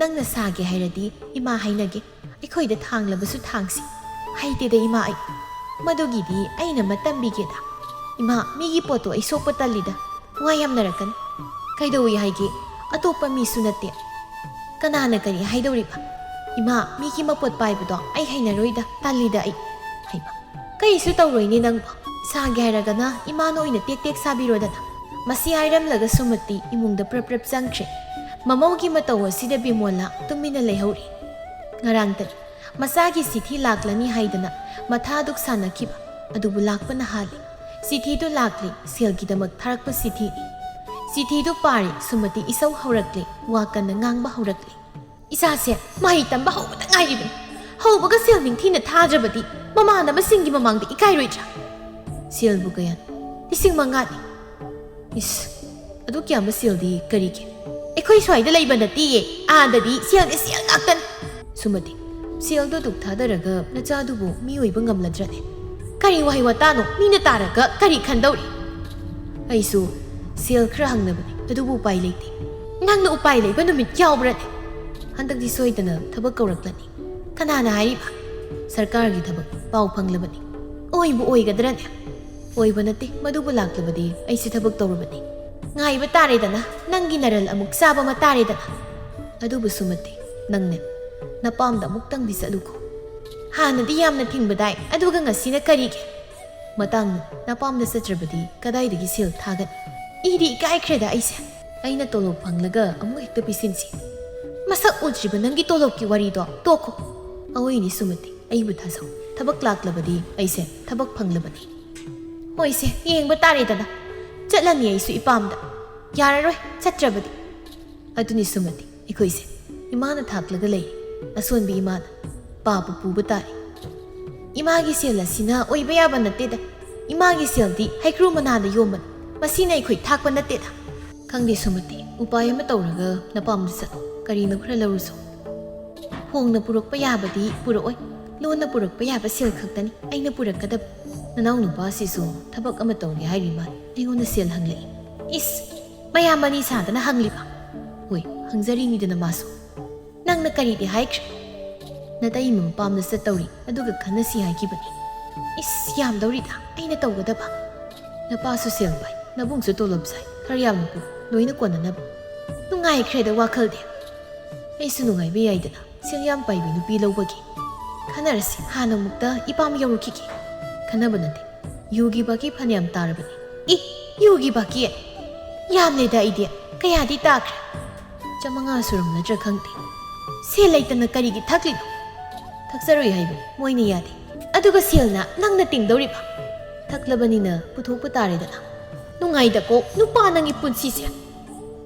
ꯅꯪꯅ ꯁꯥꯒꯦ ꯍꯥꯏꯔꯗꯤ ꯏꯃꯥ ꯍꯥꯏꯅꯒꯦ꯫ ꯑꯩꯈꯣꯏꯗ ꯊꯥꯡꯂꯕꯁꯨ ꯊꯥꯡꯁꯤ꯫" "ꯍꯩꯇꯦꯗ ꯏꯃꯥ ꯑꯩ꯫ ꯃꯗꯨꯒꯤꯗꯤ ꯑꯩꯅ ꯑꯃ ꯇꯝꯕꯤꯒꯦꯗ꯫" "ꯏꯃꯥ, ꯃꯤꯒꯤ ꯄꯣꯠꯇꯣ ꯑꯩ ꯁꯣꯛꯄ ꯇꯜꯂꯤꯗ꯫ ꯋꯥ ꯌꯥꯝꯅꯔꯛꯀꯅꯤ꯫" "ꯀꯩꯗꯧꯏ ꯍꯥꯏꯒꯦ? ꯑꯇꯣꯞꯄ ꯃꯤꯁꯨ ꯅꯠꯇꯦ꯫ ꯀꯅꯥꯅ ꯀꯔꯤ ꯍꯥꯏꯗꯧꯔꯤꯕ? ꯏꯃꯥ, ꯃꯤꯒꯤ ꯃꯄꯣꯠ ꯄꯥꯏꯕꯗꯣ ꯑꯩ ꯍꯩꯅꯔꯣꯏꯗ, ꯇꯜꯂꯤꯗ ꯑꯩ꯫" "ꯍꯩꯃꯥ, ꯀꯩꯁꯨ ꯇꯧꯔꯣꯏꯅꯦ ꯅꯪꯕꯣ꯫ ꯁꯥꯒꯦ ꯍꯥꯏꯔꯒꯅ ꯏꯃꯥꯅ ꯑꯣꯏꯅ ꯇꯦꯛ ꯇꯦꯛ ꯁꯥꯕꯤꯔꯣꯗꯅ꯫" ꯃꯁꯤ ꯍꯥꯏꯔꯝꯂꯒ ꯁꯨꯃꯇꯤ ꯏꯃꯨꯡꯗ ꯄ꯭ꯔꯞ ꯄ꯭ꯔꯞ ꯆꯪꯈ꯭ꯔꯦ꯫ ꯃꯃꯧꯒꯤ ꯃꯇꯧ ꯑꯁꯤꯗ ꯕꯤꯃꯣꯂꯥ ꯇꯨꯃꯤꯟꯅ ꯂꯩꯍꯧꯔꯤ꯫ ꯉꯔꯥꯡꯇꯅꯤ ꯃꯆꯥꯒꯤ ꯆꯤꯊꯤ ꯂꯥꯛꯂꯅꯤ ꯍꯥꯏꯗꯅ ꯃꯊꯥ ꯑꯗꯨꯛ ꯁꯥꯟꯅꯈꯤꯕ ꯑꯗꯨꯕꯨ ꯂꯥꯛꯄꯅ ꯍꯥꯜꯂꯤ꯫ ꯆꯤꯊꯤꯗꯨ ꯂꯥꯛꯂꯤ, ꯁꯦꯜꯒꯤꯗꯃꯛ ꯊꯥꯔꯛꯄ ꯆꯤꯊꯤꯅꯤ꯫ ꯆꯤꯊꯤꯗꯨ ꯄꯥꯔꯤ, ꯁꯨꯃꯇꯤ ꯏꯁꯧ ꯍꯧꯔꯛꯂꯤ, ꯋꯥ ꯀꯟꯅ ꯉꯥꯡꯕ ꯍꯧꯔꯛꯂꯤ꯫ "ꯏꯆꯥꯁꯦ ꯃꯍꯩ ꯇꯝꯕ ꯍꯧꯕꯗ ꯉꯥꯏꯔꯤꯕꯅꯤ꯫ ꯍꯧꯕꯒ ꯁꯦꯜ ꯅꯤꯡꯊꯤꯅ ꯊꯥꯗ꯭ꯔꯕꯗꯤ ꯃꯃꯥꯟꯅꯕꯁꯤꯡꯒꯤ ꯃꯃꯥꯡꯗ ꯏꯀꯥꯏꯔꯣꯏꯗ꯭ꯔꯥ?" ꯁꯦꯜꯕꯨ ꯀꯌꯥꯅꯣ? "ꯂꯤꯁꯤꯡ ꯃꯉꯥꯅꯤ꯫" "ꯏꯁ, ꯑꯗꯨꯛ ꯌꯥꯝꯕ ꯁꯦꯜꯗꯤ ꯀꯔꯤꯒꯤ? ꯑꯩꯈꯣꯏ ꯁ꯭ꯋꯥꯏꯗ ꯂꯩꯕ ꯅꯠꯇꯦꯌꯦ, ꯑꯥꯗꯗꯤ ꯁꯦꯜꯒꯤ ꯁꯦꯜ ꯉꯥꯛꯇꯅꯤ꯫" ꯁꯨꯃꯇꯤ, "ꯁꯦꯜꯗꯣ ꯑꯗꯨꯛ ꯊꯥꯗꯔꯒ ꯅꯆꯥꯗꯨꯕꯨ ꯃꯤ ꯑꯣꯏꯕ ꯉꯝꯂꯗ꯭ꯔꯅꯦ? ꯀꯔꯤ ꯋꯥꯍꯩ ꯋꯥꯇꯥꯅꯣ? ꯃꯤꯅ ꯇꯥꯔꯒ ꯀꯔꯤ ꯈꯟꯗꯧꯔꯤ?" "ꯑꯩꯁꯨ ꯁꯦꯜ ꯈꯔ ꯍꯪꯅꯕꯅꯤ, ꯑꯗꯨꯕꯨ ꯎꯄꯥꯏ ꯂꯩꯇꯦ꯫" "ꯅꯪꯅ ꯎꯄꯥꯏ ꯂꯩꯕ ꯅꯨꯃꯤꯠ ꯌꯥꯎꯕ꯭ꯔꯅꯦ? ꯍꯟꯗꯛꯇꯤ ꯁꯣꯏꯗꯅ ꯊꯕꯛ ꯀꯧꯔꯛꯂꯅꯤ꯫" "ꯀꯅꯥꯅ ꯍꯥꯏꯔꯤꯕ? ꯁꯔꯀꯥꯔꯒꯤ ꯊꯕꯛ ꯄꯥꯎ ꯐꯪꯂꯕꯅꯤ꯫" "ꯑꯣꯏꯕꯨ ꯑꯣꯏꯒꯗ꯭ꯔꯅꯦ?" "ꯑꯣꯏꯕ ꯅꯠꯇꯦ, ꯃꯗꯨꯕꯨ ꯂꯥꯛꯂꯕꯗꯤ ꯑꯩꯁꯦ ꯊꯕꯛ ꯇꯧꯔꯕꯅꯤ꯫ ꯉꯥꯏꯕ ꯇꯥꯔꯦꯗꯅ, ꯅꯪꯒꯤ ꯅꯔꯜ ꯑꯃꯨꯛ ꯆꯥꯕ ꯑꯃ ꯇꯥꯔꯦꯗꯅ꯫" "ꯑꯗꯨꯕꯨ ꯁꯨꯃꯇꯤ, ꯅꯪꯅꯦ ꯅꯄꯥꯝꯗ ꯑꯃꯨꯛꯇꯪꯗꯤ ꯆꯠꯂꯨꯀꯣ꯫ ꯍꯥꯟꯅꯗꯤ ꯌꯥꯝꯅ ꯊꯤꯡꯕꯗꯥꯏ, ꯑꯗꯨꯒ ꯉꯁꯤꯅ ꯀꯔꯤꯒꯤ? ꯃꯇꯥꯡꯅ ꯅꯄꯥꯝꯗ ꯆꯠꯇ꯭ꯔꯕꯗꯤ ꯀꯗꯥꯏꯗꯒꯤ ꯁꯦꯜ ꯊꯥꯒꯅꯤ? ꯏꯗꯤ ꯏꯀꯥꯏꯈ꯭ꯔꯦꯗ ꯑꯩꯁꯦ꯫ ꯑꯩꯅ ꯇꯣꯂꯣꯞ ꯐꯪꯂꯒ ꯑꯃꯨꯛ ꯍꯦꯛꯇ ꯄꯤꯁꯤꯟꯁꯤ꯫" "ꯃꯁꯛ ꯎꯗ꯭ꯔꯤꯕ ꯅꯪꯒꯤ ꯇꯣꯂꯣꯞꯀꯤ ꯋꯥꯔꯤꯗꯣ ꯇꯣꯛꯈꯣ꯫" "ꯑꯑꯣꯏꯅꯤ ꯁꯨꯃꯇꯤ, ꯑꯩꯕꯨ ꯊꯥꯖꯧ꯫ ꯊꯕꯛ ꯂꯥꯛꯂꯕꯗꯤ ꯑꯩꯁꯦ ꯊꯕꯛ ꯐꯪꯂꯕꯅꯤ꯫" "ꯍꯣꯏꯁꯦ, ꯌꯦꯡꯕ ꯇꯥꯔꯦꯗꯅ꯫ ꯆꯠꯂꯅꯤ ꯑꯩꯁꯨ ꯏꯄꯥꯝꯗ꯫ ꯌꯥꯔꯔꯣꯏ, ꯆꯠꯇ꯭ꯔꯕꯗꯤ꯫" ꯑꯗꯨꯅꯤ ꯁꯨꯃꯇꯤ, ꯑꯩꯈꯣꯏꯁꯦ ꯏꯃꯥꯅ ꯊꯥꯛꯂꯒ ꯂꯩ꯫ ꯑꯁꯣꯟꯕꯤ ꯏꯃꯥꯅ ꯄꯥꯕ ꯄꯨꯕ ꯇꯥꯔꯦ꯫ ꯏꯃꯥꯒꯤ ꯁꯦꯜ ꯑꯁꯤꯅ ꯑꯣꯏꯕ ꯌꯥꯕ ꯅꯠꯇꯦꯗ꯫ ꯏꯃꯥꯒꯤ ꯁꯦꯜꯗꯤ ꯍꯩꯀ꯭ꯔꯨ ꯃꯅꯥꯗ ꯌꯣꯝꯕꯅꯤ꯫ ꯃꯁꯤꯅ ꯑꯩꯈꯣꯏ ꯊꯥꯛꯄ ꯅꯠꯇꯦꯗ꯫ "ꯈꯪꯗꯦ ꯁꯨꯃꯇꯤ, ꯎꯄꯥꯏ ꯑꯃ ꯇꯧꯔꯒ ꯅꯄꯥꯝꯗ ꯆꯠꯂꯣ꯫ ꯀꯔꯤꯅꯣ ꯈꯔ ꯂꯧꯔꯨꯁꯣ꯫" "ꯍꯣꯡꯅ ꯄꯨꯔꯛꯄ ꯌꯥꯕꯗꯤ ꯄꯨꯔꯛꯑꯣꯏ꯫ ꯂꯣꯟꯅ ꯄꯨꯔꯛꯄ ꯌꯥꯕ ꯁꯦꯜ ꯈꯛꯇꯅꯤ ꯑꯩꯅ ꯄꯨꯔꯛꯀꯗꯕ꯫" "ꯅꯅꯥꯎ ꯅꯨꯄꯥꯁꯤꯁꯨ ꯊꯕꯛ ꯑꯃ ꯇꯧꯒꯦ ꯍꯥꯏꯔꯤ ꯃꯥꯜꯂꯦ꯫ ꯑꯩꯉꯣꯟꯗ ꯁꯦꯜ ꯍꯪꯂꯛꯏ꯫" "ꯏꯁ, ꯃꯌꯥꯝ ꯑꯅꯤ ꯁꯥꯗꯅ ꯍꯪꯂꯤꯕ?" "ꯍꯣꯏ, ꯍꯪꯖꯔꯤꯅꯤꯗꯅ ꯃꯥꯁꯨ꯫" "ꯅꯪꯅ ꯀꯔꯤꯗꯤ ꯍꯥꯏꯈ꯭ꯔꯦ?" "ꯅꯇꯩꯃ ꯃꯄꯥꯝꯗ ꯆꯠꯇꯧꯔꯤ, ꯑꯗꯨꯒ ꯈꯟꯅꯁꯤ ꯍꯥꯏꯈꯤꯕꯅꯤ꯫" "ꯏꯁ, ꯌꯥꯝꯗꯧꯔꯤꯗ ꯑꯩꯅ ꯇꯧꯒꯗꯕ꯫ ꯅꯄꯥꯁꯨ ꯁꯦꯜ ꯄꯥꯏ, ꯅꯕꯨꯡꯁꯨ ꯇꯣꯂꯣꯞ ꯆꯥꯏ, ꯈꯔ ꯌꯥꯝꯅ ꯄꯨ, ꯂꯣꯏꯅ ꯀꯣꯟꯅꯅꯕ꯫ ꯅꯨꯡꯉꯥꯏꯈ꯭ꯔꯦꯗ ꯋꯥꯈꯜꯗꯤ꯫ ꯑꯩꯁꯨ ꯅꯨꯡꯉꯥꯏꯕ ꯌꯥꯏꯗꯅ, ꯁꯦꯜ ꯌꯥꯝ ꯄꯥꯏꯕꯤ ꯅꯨꯄꯤ ꯂꯧꯕꯒꯤ꯫ ꯈꯟꯅꯔꯁꯤ, ꯍꯥꯟꯅ ꯑꯃꯨꯛꯇ ꯏꯄꯥꯝ ꯌꯧꯔꯨꯈꯤꯒꯦ꯫" "ꯈꯟꯅꯕ ꯅꯠꯇꯦ, ꯌꯨꯒꯤ ꯕꯥꯀꯤ ꯐꯅꯌꯥꯝ ꯇꯥꯔꯕꯅꯤ꯫" "ꯏ, ꯌꯨꯒꯤ ꯕꯥꯀꯤ? ꯌꯥꯝꯂꯦꯗ ꯑꯩꯗꯤ꯫ ꯀꯌꯥꯗꯤ ꯇꯥꯈ꯭ꯔꯦ?" "ꯆꯥꯃꯉꯥ ꯁꯨꯔꯝꯅꯗ꯭ꯔꯥ ꯈꯪꯗꯦ꯫" "ꯁꯦꯜ ꯂꯩꯇꯅ ꯀꯔꯤꯒꯤ ꯊꯛꯂꯤꯅꯣ?" ꯊꯛꯆꯔꯣꯏ ꯍꯥꯏꯕꯅꯤ, ꯃꯣꯏꯅ ꯌꯥꯗꯦ꯫ ꯑꯗꯨꯒ ꯁꯦꯜꯅ ꯅꯪꯅ ꯇꯤꯡꯗꯧꯔꯤꯕ? ꯊꯛꯂꯕꯅꯤꯅ ꯄꯨꯊꯣꯛꯄ ꯇꯥꯔꯦꯗꯅ꯫ ꯅꯨꯡꯉꯥꯏꯗꯀꯣ ꯅꯨꯄꯥ ꯅꯪꯒꯤ ꯄꯨꯟꯁꯤꯁꯦ꯫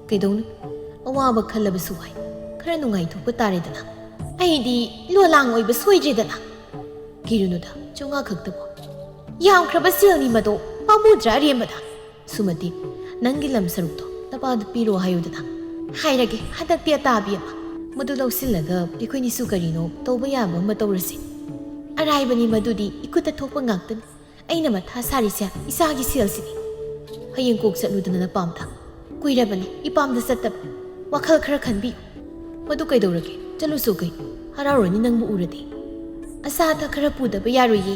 ꯀꯩꯗꯧꯅꯤ? ꯑꯋꯥꯕ ꯈꯜꯂꯕꯁꯨ ꯋꯥꯏ꯫ ꯈꯔ ꯅꯨꯡꯉꯥꯏꯊꯣꯛꯄ ꯇꯥꯔꯦꯗꯅ꯫ ꯑꯩꯗꯤ ꯂꯣꯂꯥꯡ ꯑꯣꯏꯕ ꯁꯣꯏꯗ꯭ꯔꯦꯗꯅ꯫ ꯀꯤꯔꯨꯅꯨꯗ, ꯆꯥꯝꯃꯉꯥ ꯈꯛꯇꯕꯨ꯫ ꯌꯥꯝꯈ꯭ꯔꯕ ꯁꯦꯜꯅꯤ ꯃꯗꯣ, ꯄꯥꯝꯃꯨꯗ꯭ꯔꯥ ꯑꯔꯦꯝꯕꯗ? ꯁꯨꯃꯇꯤ, ꯅꯪꯒꯤ ꯂꯝ ꯁꯔꯨꯛꯇꯣ ꯅꯄꯥꯗ ꯄꯤꯔꯣ ꯍꯥꯏꯌꯨꯗꯅ꯫ ꯍꯥꯏꯔꯒꯦ, ꯍꯟꯗꯛꯇꯤ ꯑꯇꯥꯕꯤ ꯑꯃ꯫ ꯃꯗꯨ ꯂꯧꯁꯤꯜꯂꯒ ꯑꯩꯈꯣꯏꯅꯤꯁꯨ ꯀꯔꯤꯅꯣ ꯇꯧꯕ ꯌꯥꯕ ꯑꯃ ꯇꯧꯔꯁꯤ꯫ ꯑꯔꯥꯏꯕꯅꯤ ꯃꯗꯨꯗꯤ, ꯏꯈꯨꯠꯇ ꯊꯣꯛꯄ ꯉꯥꯛꯇꯅꯤ꯫ ꯑꯩꯅ ꯃꯊꯥ ꯁꯥꯔꯤꯁꯦ ꯏꯆꯥꯒꯤ ꯁꯦꯜꯁꯤꯅꯤ꯫ ꯍꯌꯦꯡ ꯀꯣꯛ ꯆꯠꯂꯨꯗꯅ ꯅꯄꯥꯝꯗ꯫ ꯀꯨꯏꯔꯕꯅꯤ ꯏꯄꯥꯝꯗ ꯆꯠꯇꯕ꯫ ꯋꯥꯈꯜ ꯈꯔ ꯈꯟꯕꯤꯌꯨ꯫ ꯃꯗꯨ ꯀꯩꯗꯧꯔꯒꯦ? ꯆꯠꯂꯨꯁꯣ ꯀꯩꯅꯣ? ꯍꯔꯥꯎꯔꯅꯤ ꯅꯪꯕꯨ ꯎꯔꯗꯤ꯫ ꯑꯆꯥ ꯑꯊꯛ ꯈꯔ ꯄꯨꯗꯕ ꯌꯥꯔꯣꯏꯌꯦ꯫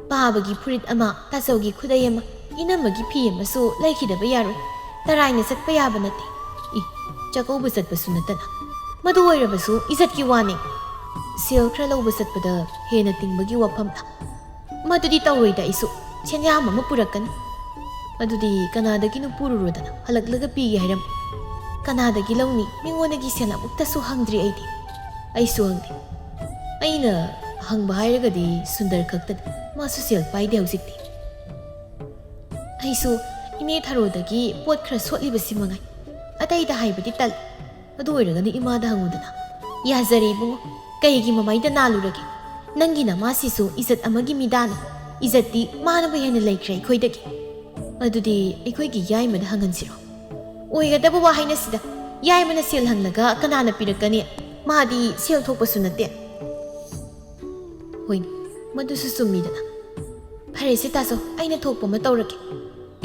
ꯄꯥꯕꯒꯤ ꯐꯨꯔꯤꯠ ꯑꯃ, ꯇꯥꯆꯧꯒꯤ ꯈꯨꯗꯩ ꯑꯃ, ꯏꯅꯝꯃꯒꯤ ꯐꯤ ꯑꯃꯁꯨ ꯂꯩꯈꯤꯗꯕ ꯌꯥꯔꯣꯏ꯫ ꯇꯔꯥꯏꯅ ꯆꯠꯄ ꯌꯥꯕ ꯅꯠꯇꯦ꯫ ꯏ, ꯆꯥꯛꯀꯧꯕ ꯆꯠꯄꯁꯨ ꯅꯠꯇꯅ꯫ ꯃꯗꯨ ꯑꯣꯏꯔꯕꯁꯨ ꯏꯖꯠꯀꯤ ꯋꯥꯅꯤ꯫ ꯁꯦꯜ ꯈꯔ ꯂꯧꯕ ꯆꯠꯄꯗ ꯍꯦꯟꯅ ꯇꯤꯡꯕꯒꯤ ꯋꯥꯐꯝꯂ? ꯃꯗꯨꯗꯤ ꯇꯧꯔꯣꯏꯗ ꯑꯩꯁꯨ꯫ ꯁꯦꯟꯌꯥꯝ ꯑꯃ ꯄꯨꯔꯛꯀꯅꯤ꯫ ꯃꯗꯨꯗꯤ ꯀꯅꯥꯗꯒꯤꯅꯣ ꯄꯨꯔꯨꯔꯣꯗꯅ ꯍꯜꯂꯛꯂꯒ ꯄꯤꯒꯦ ꯍꯥꯏꯔꯝꯃꯤ꯫ ꯀꯅꯥꯗꯒꯤ ꯂꯧꯅꯤ? ꯃꯤꯉꯣꯟꯗꯒꯤ ꯁꯦꯜ ꯑꯃꯨꯛꯇꯁꯨ ꯍꯪꯗ꯭ꯔꯤ ꯑꯩꯗꯤ꯫ ꯑꯩꯁꯨ ꯍꯪꯗꯦ꯫ ꯑꯩꯅ ꯍꯪꯕ ꯍꯥꯏꯔꯒꯗꯤ ꯁꯨꯟꯗꯔ ꯈꯛꯇꯅꯤ꯫ ꯃꯥꯁꯨ ꯁꯦꯜ ꯄꯥꯏꯗꯦ ꯍꯧꯖꯤꯛꯇꯤ꯫ ꯑꯩꯁꯨ ꯏꯅꯦ ꯊꯔꯣꯗꯒꯤ ꯄꯣꯠ ꯈꯔ ꯁꯣꯠꯂꯤꯕꯁꯤ ꯃꯉꯥꯏ꯫ ꯑꯇꯩꯗ ꯍꯥꯏꯕꯗꯤ ꯇꯜꯂꯤ꯫ ꯑꯗꯨ ꯑꯣꯏꯔꯒꯅ ꯏꯃꯥꯗ ꯍꯪꯉꯨꯗꯅ꯫ ꯌꯥꯖꯔꯦ ꯏꯕꯨꯡꯉꯣ꯫ ꯀꯩꯒꯤ ꯃꯃꯥꯏꯗ ꯅꯥꯜꯂꯨꯔꯒꯦ? ꯅꯪꯒꯤ ꯅꯃꯥꯁꯤꯁꯨ ꯏꯖꯠ ꯑꯃꯒꯤ ꯃꯤꯗꯥꯅꯤ꯫ ꯏꯖꯠꯇꯤ ꯃꯥꯅꯕꯨ ꯍꯦꯟꯅ ꯂꯩꯈ꯭ꯔꯦ ꯑꯩꯈꯣꯏꯗꯒꯤ꯫ ꯑꯗꯨꯗꯤ ꯑꯩꯈꯣꯏꯒꯤ ꯌꯥꯏꯃꯗ ꯍꯪꯍꯟꯁꯤꯔꯣ? ꯑꯣꯏꯒꯗꯕ ꯋꯥ ꯍꯥꯏꯅꯁꯤꯗ꯫ ꯌꯥꯏꯃꯅ ꯁꯦꯜ ꯍꯪꯂꯒ ꯀꯅꯥꯅ ꯄꯤꯔꯛꯀꯅꯤ? ꯃꯥꯗꯤ ꯁꯦꯜ ꯊꯣꯛꯄꯁꯨ ꯅꯠꯇꯦ꯫ ꯍꯣꯏꯅꯦ, ꯃꯗꯨꯁꯨ ꯆꯨꯝꯃꯤꯗꯅ꯫ ꯐꯔꯦꯁꯦ ꯇꯥꯆꯧ, ꯑꯩꯅ ꯊꯣꯛꯄ ꯑꯃ ꯇꯧꯔꯒꯦ꯫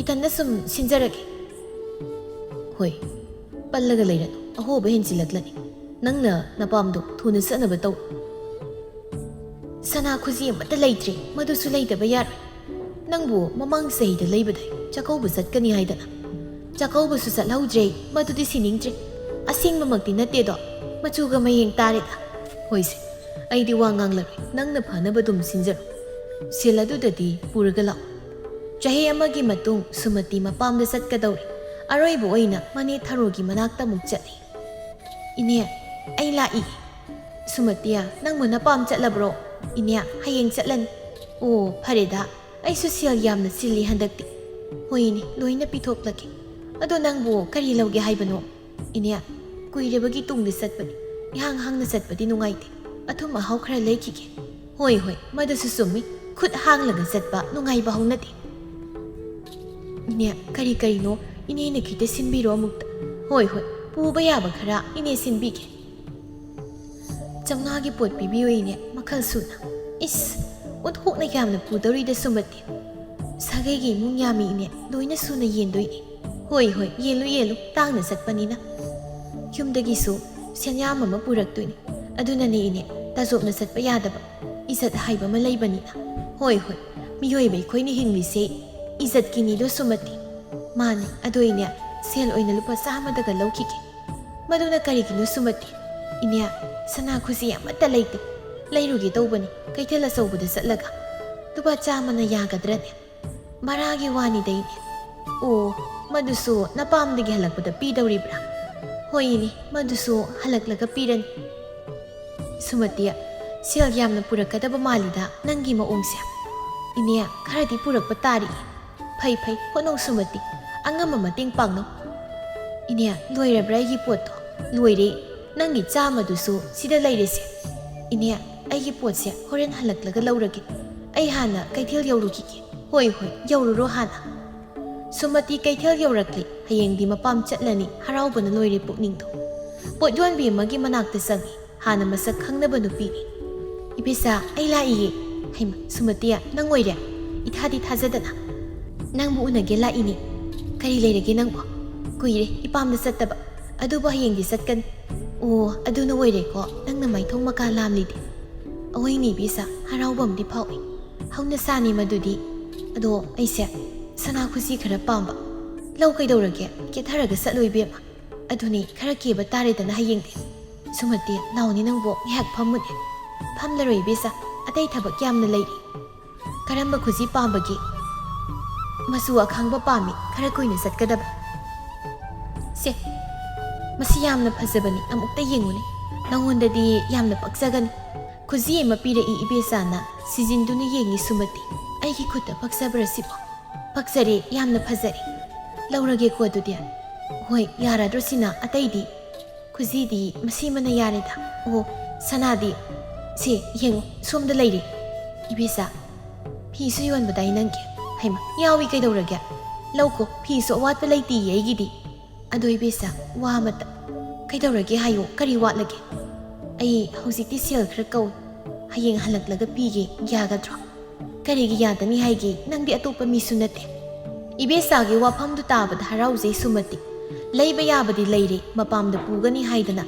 ꯏꯊꯟꯗ ꯁꯨꯝ ꯁꯤꯟꯖꯔꯒꯦ꯫ ꯍꯣꯏ, ꯄꯜꯂꯒ ꯂꯩꯔꯅꯨ, ꯑꯍꯣꯕ ꯍꯦꯟꯖꯤꯜꯂꯛꯂꯅꯤ꯫ ꯅꯪꯅ ꯅꯄꯥꯝꯗꯣ ꯊꯨꯅ ꯆꯠꯅꯕ ꯇꯧ꯫ ꯁꯅꯥ ꯈꯨꯖꯤ ꯑꯃꯠꯇ ꯂꯩꯇ꯭ꯔꯦ, ꯃꯗꯨꯁꯨ ꯂꯩꯇꯕ ꯌꯥꯔꯣꯏ꯫ ꯅꯪꯕꯨ ꯃꯃꯥꯡ ꯆꯍꯤꯗ ꯂꯩꯕꯗꯩ ꯆꯥꯛꯀꯧꯕ ꯆꯠꯀꯅꯤ ꯍꯥꯏꯗꯅ꯫ ꯆꯥꯛꯀꯧꯕꯁꯨ ꯆꯠꯍꯧꯗ꯭ꯔꯦ, ꯃꯗꯨꯗꯤ ꯁꯤꯅꯤꯡꯗ꯭ꯔꯦ꯫ ꯑꯁꯦꯡꯕꯃꯛꯇꯤ ꯅꯠꯇꯦꯗꯣ, ꯃꯆꯨꯒ ꯃꯌꯦꯡ ꯇꯥꯔꯦꯗ꯫ ꯍꯣꯏꯁꯦ, ꯑꯩꯗꯤ ꯋꯥ ꯉꯥꯡꯂꯔꯣꯏ, ꯅꯪꯅ ꯐꯅꯕ ꯑꯗꯨꯝ ꯁꯤꯟꯖꯔꯣ꯫ ꯁꯦꯜ ꯑꯗꯨꯗꯗꯤ ꯄꯨꯔꯒ ꯂꯥꯛꯑꯣ꯫ ꯆꯍꯤ ꯑꯃꯒꯤ ꯃꯇꯨꯡ ꯁꯨꯃꯇꯤ ꯃꯄꯥꯝꯗ ꯆꯠꯀꯗꯧꯔꯤ꯫ ꯑꯔꯣꯏꯕ ꯑꯣꯏꯅ ꯃꯅꯦ ꯊꯔꯣꯒꯤ ꯃꯅꯥꯛꯇ ꯑꯃꯨꯛ ꯆꯠꯂꯤ꯫ "ꯏꯅꯦ, ꯑꯩ ꯂꯥꯛꯏ꯫" ꯁꯨꯃꯇꯤ, ꯅꯪꯕꯨ ꯅꯄꯥꯝ ꯆꯠꯂꯕ꯭ꯔꯣ? ꯏꯅꯦ, ꯍꯌꯦꯡ ꯆꯠꯂꯅꯤ꯫ ꯑꯣ, ꯐꯔꯦꯗ, ꯑꯩꯁꯨ ꯁꯦꯜ ꯌꯥꯝꯅ ꯆꯤꯜꯂꯤ ꯍꯟꯗꯛꯇꯤ꯫ ꯍꯣꯏꯅꯦ, ꯂꯣꯏꯅ ꯄꯤꯊꯣꯛꯂꯒꯦ꯫ ꯑꯗꯣ ꯅꯪꯕꯨ ꯀꯔꯤ ꯂꯧꯒꯦ ꯍꯥꯏꯕꯅꯣ? ꯏꯅꯦ, ꯀꯨꯏꯔꯕꯒꯤ ꯇꯨꯡꯗ ꯆꯠꯄꯅꯤ꯫ ꯏꯍꯥꯡ ꯍꯥꯡꯅ ꯆꯠꯄꯗꯤ ꯅꯨꯡꯉꯥꯏꯇꯦ꯫ ꯑꯊꯨꯝ ꯑꯍꯥꯎ ꯈꯔ ꯂꯩꯈꯤꯒꯦ꯫ ꯍꯣꯏ, ꯍꯣꯏ, ꯃꯗꯨꯁꯨ ꯆꯨꯝꯃꯤ꯫ ꯈꯨꯠ ꯍꯥꯡꯂꯒ ꯆꯠꯄ ꯅꯨꯡꯉꯥꯏꯕ ꯍꯧꯅꯗꯦ꯫ ꯏꯅꯦ, ꯀꯔꯤ ꯀꯔꯤꯅꯣ ꯏꯅꯦꯅ ꯈꯤꯇ ꯁꯤꯟꯕꯤꯔꯣ ꯑꯃꯨꯛꯇ꯫ ꯍꯣꯏ, ꯍꯣꯏ, ꯄꯨꯕ ꯌꯥꯕ ꯈꯔ ꯏꯅꯦ ꯁꯤꯟꯕꯤꯒꯦ꯫ ꯆꯥꯝꯃꯉꯥꯒꯤ ꯄꯣꯠ ꯄꯤꯕꯤꯌꯨ ꯏꯅꯦ, ꯃꯈꯜ ꯁꯨꯅ꯫ ꯏꯁ, ꯑꯣꯟꯊꯣꯛꯅ ꯌꯥꯝꯅ ꯄꯨꯗꯧꯔꯤꯗ ꯁꯨꯃꯇꯤ꯫ ꯁꯥꯒꯩꯒꯤ ꯏꯃꯨꯡ ꯌꯥꯝꯃꯤ ꯏꯅꯦ, ꯂꯣꯏꯅ ꯁꯨꯅ ꯌꯦꯟꯗꯣꯏꯅꯦ꯫ ꯍꯣꯏ, ꯍꯣꯏ, ꯌꯦꯜꯂꯨ, ꯌꯦꯜꯂꯨ, ꯇꯥꯡꯅ ꯆꯠꯄꯅꯤꯅ꯫ ꯌꯨꯝꯗꯒꯤꯁꯨ ꯁꯦꯟꯌꯥꯝ ꯑꯃ ꯄꯨꯔꯛꯇꯣꯏꯅꯤ꯫ ꯑꯗꯨꯅꯅꯦ ꯏꯅꯦ, ꯇꯥꯖꯣꯞꯅ ꯆꯠꯄ ꯌꯥꯗꯕ꯫ ꯏꯖꯠ ꯍꯥꯏꯕ ꯑꯃ ꯂꯩꯕꯅꯤꯅ꯫ ꯍꯣꯏ, ꯍꯣꯏ, ꯃꯤꯑꯣꯏꯕ ꯑꯩꯈꯣꯏꯅ ꯍꯤꯡꯂꯤꯁꯦ ꯏꯖꯠꯀꯤꯅꯤꯗꯣ ꯁꯨꯃꯇꯤ꯫ ꯃꯥꯅꯤ, ꯑꯗꯣ ꯏꯅꯦ, ꯁꯦꯜ ꯑꯣꯏꯅ ꯂꯨꯄꯥ ꯆꯥꯝꯃꯗꯒ ꯂꯧꯈꯤꯒꯦ꯫ ꯃꯗꯨꯅ ꯀꯔꯤꯒꯤꯅꯣ ꯁꯨꯃꯇꯤ? ꯏꯅꯦ, ꯁꯅꯥ ꯈꯨꯖꯤ ꯑꯃꯠꯇ ꯂꯩꯇꯦ꯫ ꯂꯩꯔꯨꯒꯦ ꯇꯧꯕꯅꯤ, ꯀꯩꯊꯦꯜ ꯑꯆꯧꯕꯗ ꯆꯠꯂꯒ꯫ ꯂꯨꯄꯥ ꯆꯥꯝꯃꯅ ꯌꯥꯒꯗ꯭ꯔꯅꯦ? ꯚꯔꯥꯒꯤ ꯋꯥꯅꯤꯗ ꯏꯅꯦ꯫ ꯑꯣ, ꯃꯗꯨꯁꯨ ꯅꯄꯥꯝꯗꯒꯤ ꯍꯜꯂꯛꯄꯗ ꯄꯤꯗꯧꯔꯤꯕ꯭ꯔꯥ? ꯍꯣꯏ ꯏꯅꯦ, ꯃꯗꯨꯁꯨ ꯍꯜꯂꯛꯂꯒ ꯄꯤꯔꯅꯤ꯫ ꯁꯨꯃꯇꯤ, ꯁꯦꯜ ꯌꯥꯝꯅ ꯄꯨꯔꯛꯀꯗꯕ ꯃꯥꯜꯂꯤꯗ ꯅꯪꯒꯤ ꯃꯑꯣꯡꯁꯦ꯫ ꯏꯅꯦ, ꯈꯔꯗꯤ ꯄꯨꯔꯛꯄ ꯇꯥꯔꯤ꯫ ꯐꯩ, ꯐꯩ, ꯍꯣꯠꯅꯧ ꯁꯨꯃꯇꯤ, ꯑꯉꯝꯕ ꯃꯇꯦꯡ ꯄꯥꯡꯅꯧ꯫ ꯏꯅꯦ, ꯂꯣꯏꯔꯕ꯭ꯔꯥ ꯑꯩꯒꯤ ꯄꯣꯠꯇꯣ? ꯂꯣꯏꯔꯦ꯫ ꯅꯪꯒꯤ ꯆꯥꯝꯃꯗꯨꯁꯨ ꯁꯤꯗ ꯂꯩꯔꯦꯁꯦ꯫ ꯏꯅꯦ, ꯑꯩꯒꯤ ꯄꯣꯠꯁꯦ ꯍꯣꯔꯦꯟ ꯍꯜꯂꯛꯂꯒ ꯂꯧꯔꯒꯦ꯫ ꯑꯩ ꯍꯥꯟꯅ ꯀꯩꯊꯦꯜ ꯌꯧꯔꯨꯈꯤꯒꯦ꯫ ꯍꯣꯏ, ꯍꯣꯏ, ꯌꯧꯔꯨꯔꯣ ꯍꯥꯟꯅ꯫ ꯁꯨꯃꯇꯤ ꯀꯩꯊꯦꯜ ꯌꯧꯔꯛꯂꯦ꯫ ꯍꯌꯦꯡꯗꯤ ꯃꯄꯥꯝ ꯆꯠꯂꯅꯤ꯫ ꯍꯔꯥꯎꯕꯅ ꯂꯣꯏꯔꯦ ꯄꯨꯛꯅꯤꯡꯗꯣ꯫ ꯄꯣꯠ ꯌꯣꯟꯕꯤ ꯑꯃꯒꯤ ꯃꯅꯥꯛꯇ ꯆꯪꯉꯤ꯫ ꯍꯥꯟꯅ ꯃꯁꯛ ꯈꯪꯅꯕ ꯅꯨꯄꯤꯅꯤ꯫ "ꯏꯕꯦꯆꯥ, ꯑꯩ ꯂꯥꯛꯏꯌꯦ꯫" "ꯍꯩꯃ, ꯁꯨꯃꯇꯤ, ꯅꯪ ꯑꯣꯏꯔꯦ? ꯏꯊꯥꯗꯤ ꯊꯥꯖꯗꯅ꯫ ꯅꯪꯕꯨ ꯎꯅꯒꯦ ꯂꯥꯛꯏꯅꯦ꯫ ꯀꯔꯤ ꯂꯩꯔꯒꯦ ꯅꯪꯕꯨ? ꯀꯨꯏꯔꯦ ꯏꯄꯥꯝꯗ ꯆꯠꯇꯕ꯫ ꯑꯗꯨꯕꯨ ꯍꯌꯦꯡꯗꯤ ꯆꯠꯀꯅꯤ꯫" "ꯑꯣ, ꯑꯗꯨꯅ ꯑꯣꯏꯔꯦꯀꯣ ꯅꯪꯅ ꯃꯥꯏꯊꯣꯡ ꯃꯀꯥ ꯂꯥꯝꯂꯤꯗꯤ꯫" "ꯑꯑꯣꯏꯅꯦ ꯏꯕꯦꯆꯥ, ꯍꯔꯥꯎꯕ ꯑꯃꯗꯤ ꯐꯥꯎꯏ꯫ ꯍꯧꯅ ꯁꯥꯅꯤ ꯃꯗꯨꯗꯤ꯫ ꯑꯗꯣ ꯑꯩꯁꯦ ꯁꯅꯥ ꯈꯨꯖꯤ ꯈꯔ ꯄꯥꯝꯕ꯫ ꯂꯧ ꯀꯩꯗꯧꯔꯒꯦ? ꯀꯦꯊꯔꯒ ꯆꯠꯂꯣ ꯏꯕꯦꯝꯃ꯫ ꯑꯗꯨꯅꯤ, ꯈꯔ ꯀꯦꯕ ꯇꯥꯔꯦꯗꯅ ꯍꯌꯦꯡꯗꯤ꯫" "ꯁꯨꯃꯇꯤ, ꯂꯥꯎꯅꯤ ꯅꯪꯕꯨ, ꯉꯥꯏꯍꯥꯛ ꯐꯝꯃꯨꯅꯦ꯫" "ꯐꯝꯂꯔꯣꯏ ꯏꯕꯦꯆꯥ, ꯑꯇꯩ ꯊꯕꯛ ꯌꯥꯝꯅ ꯂꯩꯔꯤ꯫" "ꯀꯔꯝꯕ ꯈꯨꯖꯤ ꯄꯥꯝꯕꯒꯦ?" "ꯃꯆꯨ ꯑꯈꯪꯕ ꯄꯥꯝꯃꯤ, ꯈꯔ ꯀꯨꯏꯅ ꯆꯠꯀꯗꯕ꯫" "ꯁꯦ, ꯃꯁꯤ ꯌꯥꯝꯅ ꯐꯖꯕꯅꯤ, ꯑꯃꯨꯛꯇ ꯌꯦꯡꯉꯨꯅꯦ꯫ ꯅꯉꯣꯟꯗꯗꯤ ꯌꯥꯝꯅ ꯄꯛꯆꯒꯅꯤ꯫ ꯈꯨꯖꯤ ꯑꯃ ꯄꯤꯔꯛꯏ ꯏꯕꯦꯆꯥꯅ꯫ ꯁꯤꯖꯤꯟꯗꯨꯅ ꯌꯦꯡꯉꯤ ꯁꯨꯃꯇꯤ꯫ ꯑꯩꯒꯤ ꯈꯨꯠꯇ ꯄꯛꯆꯕ꯭ꯔꯥ ꯁꯤꯕꯣ? ꯄꯛꯆꯔꯦ, ꯌꯥꯝꯅ ꯐꯖꯔꯦ꯫ ꯂꯧꯔꯒꯦꯀꯣ ꯑꯗꯨꯗꯤ꯫ ꯍꯣꯏ, ꯌꯥꯔꯗ꯭ꯔꯣ ꯁꯤꯅ? ꯑꯇꯩꯗꯤ? ꯈꯨꯖꯤꯗꯤ ꯃꯁꯤꯃꯅ ꯌꯥꯔꯦꯗ꯫ ꯑꯣ, ꯁꯅꯥꯗꯤ? ꯁꯦ, ꯌꯦꯡꯉꯣ, ꯁꯣꯝꯗ ꯂꯩꯔꯦ꯫ ꯏꯕꯦꯆꯥ, ꯐꯤꯁꯨ ꯌꯣꯟꯕꯗꯥꯏ ꯅꯪꯒꯤ? ꯍꯩꯃ, ꯌꯥꯎꯏ, ꯀꯩꯗꯧꯔꯒꯦ? ꯂꯧꯀꯣ, ꯐꯤꯁꯨ ꯑꯋꯥꯠꯄ ꯂꯩꯇꯤꯌꯦ ꯑꯩꯒꯤꯗꯤ꯫ ꯑꯗꯣ ꯏꯕꯦꯆꯥ, ꯋꯥ ꯑꯃꯇ꯫ ꯀꯩꯗꯧꯔꯒꯦ ꯍꯥꯏꯌꯣ, ꯀꯔꯤ ꯋꯥꯠꯂꯒꯦ? ꯑꯩ ꯍꯧꯖꯤꯛꯇꯤ ꯁꯦꯜ ꯈꯔ ꯀꯧꯏ, ꯍꯌꯦꯡ ꯍꯜꯂꯛꯂꯒ ꯄꯤꯒꯦ, ꯌꯥꯒꯗ꯭ꯔꯣ? ꯀꯔꯤꯒꯤ ꯌꯥꯗꯅꯤ ꯍꯥꯏꯒꯦ? ꯅꯪꯗꯤ ꯑꯇꯣꯞꯄ ꯃꯤꯁꯨ ꯅꯠꯇꯦ꯫ ꯏꯕꯦꯆꯥꯒꯤ ꯋꯥꯐꯝꯗꯨ ꯇꯥꯕꯗ ꯍꯔꯥꯎꯖꯩ ꯁꯨꯃꯇꯤ꯫ ꯂꯩꯕ ꯌꯥꯕꯗꯤ ꯂꯩꯔꯦ, ꯃꯄꯥꯝꯗ ꯄꯨꯒꯅꯤ ꯍꯥꯏꯗꯅ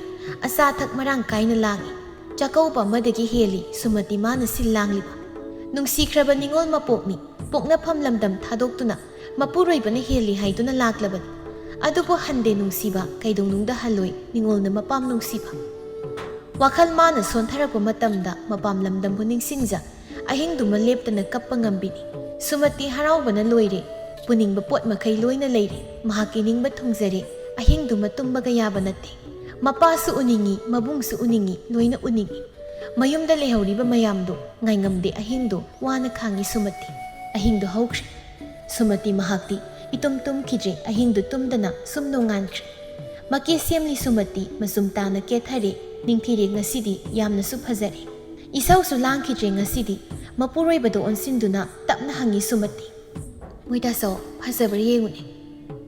ꯑꯆꯥ ꯑꯊꯛ ꯃꯔꯥꯡ ꯀꯥꯏꯅ ꯂꯥꯡꯏ꯫ ꯆꯥꯛꯀꯧꯕ ꯑꯃꯗꯒꯤ ꯍꯦꯜꯂꯤ ꯁꯨꯃꯇꯤ ꯃꯥꯅ ꯁꯤꯜ ꯂꯥꯡꯂꯤꯕ꯫ ꯅꯨꯡꯁꯤꯈ꯭ꯔꯕ ꯅꯤꯉꯣꯜ ꯃꯄꯣꯛꯅꯤ, ꯄꯣꯛꯅꯐꯝ ꯂꯝꯗꯝ ꯊꯥꯗꯣꯛꯇꯨꯅ ꯃꯄꯨꯔꯣꯏꯕꯅ ꯍꯦꯜꯂꯤ ꯍꯥꯏꯗꯨꯅ ꯂꯥꯛꯂꯕꯅꯤ꯫ ꯑꯗꯨꯕꯨ ꯍꯟꯗꯦ ꯅꯨꯡꯁꯤꯕ, ꯀꯩꯗꯧꯅꯨꯡꯗ ꯍꯜꯂꯣꯏ ꯅꯤꯉꯣꯜꯅ ꯃꯄꯥꯝ ꯅꯨꯡꯁꯤꯕ꯫ ꯋꯥꯈꯜ ꯃꯥꯅ ꯁꯣꯟꯊꯔꯛꯄ ꯃꯇꯝꯗ ꯃꯄꯥꯝ ꯂꯝꯗꯝꯕꯨ ꯅꯤꯡꯁꯤꯡꯖ, ꯑꯍꯤꯡꯗꯨꯃ ꯂꯦꯞꯇꯅ ꯀꯞꯄ ꯉꯝꯕꯤꯅꯤ꯫ ꯁꯨꯃꯇꯤ ꯍꯔꯥꯎꯕꯅ ꯂꯣꯏꯔꯦ꯫ ꯄꯨꯅꯤꯡꯕ ꯄꯣꯠ ꯃꯈꯩ ꯂꯣꯏꯅ ꯂꯩꯔꯦ꯫ ꯃꯍꯥꯛꯀꯤ ꯅꯤꯡꯕ ꯊꯨꯡꯖꯔꯦ꯫ ꯑꯍꯤꯡꯗꯨꯃ ꯇꯨꯝꯕꯒ ꯌꯥꯕ ꯅꯠꯇꯦ꯫ ꯃꯄꯥꯁꯨ ꯎꯅꯤꯡꯏ, ꯃꯕꯨꯡꯁꯨ ꯎꯅꯤꯡꯏ, ꯂꯣꯏꯅ ꯎꯅꯤꯡꯏ꯫ ꯃꯌꯨꯝꯗ ꯂꯩꯍꯧꯔꯤꯕ ꯃꯌꯥꯝꯗꯨ ꯉꯥꯏꯉꯝꯗꯦ ꯑꯍꯤꯡꯗꯨ ꯋꯥꯅ ꯈꯥꯡꯉꯤ ꯁꯨꯃꯇꯤ꯫ ꯑꯍꯤꯡꯗꯨ ꯍꯧꯈ꯭ꯔꯦ꯫ ꯁꯨꯃꯇꯤ ꯃꯍꯥꯛꯇꯤ ꯏꯇꯨꯝ ꯇꯨꯝꯈꯤꯗ꯭ꯔꯦ, ꯑꯍꯤꯡꯗꯨ ꯇꯨꯝꯗꯅ ꯁꯨꯝ ꯅꯣꯡꯉꯥꯟꯈ꯭ꯔꯦ꯫ ꯃꯀꯦ ꯁꯦꯝꯂꯤ ꯁꯨꯃꯇꯤ, ꯃꯆꯨꯝ ꯇꯥꯅ ꯀꯦꯊꯔꯦ, ꯅꯤꯡꯊꯤꯔꯦ ꯉꯁꯤꯗꯤ ꯌꯥꯝꯅꯁꯨ ꯐꯖꯔꯦ꯫ ꯏꯁꯧꯁꯨ ꯂꯥꯡꯈꯤꯗ꯭ꯔꯦ ꯉꯁꯤꯗꯤ꯫ ꯃꯄꯨꯔꯣꯏꯕꯗ ꯑꯣꯟꯁꯤꯟꯗꯨꯅ ꯇꯞꯅ ꯍꯪꯉꯤ ꯁꯨꯃꯇꯤ꯫ ꯃꯣꯏꯗꯥꯆꯧ, ꯐꯖꯕ꯭ꯔꯥ ꯌꯦꯡꯉꯨꯅꯦ꯫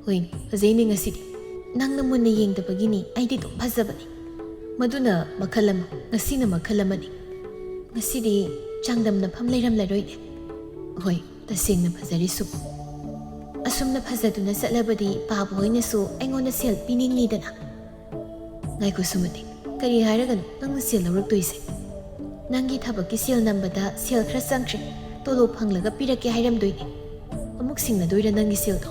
ꯍꯣꯏꯅꯦ, ꯐꯖꯩꯅꯦ ꯉꯁꯤꯗꯤ꯫ ꯅꯪꯅ ꯃꯨꯟꯅ ꯌꯦꯡꯗꯕꯒꯤꯅꯤ, ꯑꯩꯗꯤ ꯑꯗꯨꯝ ꯐꯖꯕꯅꯤ꯫ ꯃꯗꯨꯅ ꯃꯈꯜ ꯑꯃ, ꯉꯁꯤꯅ ꯃꯈꯜ ꯑꯃꯅꯤ꯫ ꯉꯁꯤꯗꯤ ꯆꯥꯡꯗꯝꯅꯐꯝ ꯂꯩꯔꯝꯂꯔꯣꯏꯅꯦ꯫ ꯍꯣꯏ, ꯇꯁꯦꯡꯅ ꯐꯖꯔꯤ ꯁꯨꯝ꯫ ꯑꯁꯨꯝꯅ ꯐꯖꯗꯨꯅ ꯆꯠꯂꯕꯗꯤ ꯄꯥꯕ ꯍꯣꯏꯅꯁꯨ ꯑꯩꯉꯣꯟꯗ ꯁꯦꯜ ꯄꯤꯅꯤꯡꯅꯤꯗꯅ꯫ ꯉꯥꯏꯈꯣ ꯁꯨꯃꯇꯤ, ꯀꯔꯤ ꯍꯥꯏꯔꯒꯅꯣ ꯅꯪꯅ ꯁꯦꯜ ꯂꯧꯔꯛꯇꯣꯏꯁꯦ? ꯅꯪꯒꯤ ꯊꯕꯛꯀꯤ ꯁꯦꯜ ꯅꯝꯕꯗ ꯁꯦꯜ ꯈꯔ ꯆꯪꯈ꯭ꯔꯦ, ꯇꯣꯂꯣꯞ ꯐꯪꯂꯒ ꯄꯤꯔꯛꯀꯦ ꯍꯥꯏꯔꯝꯗꯣꯏꯅꯦ꯫ ꯑꯃꯨꯛ ꯁꯤꯡꯅꯗꯣꯏꯔꯥ ꯅꯪꯒꯤ ꯁꯦꯜꯗꯣ?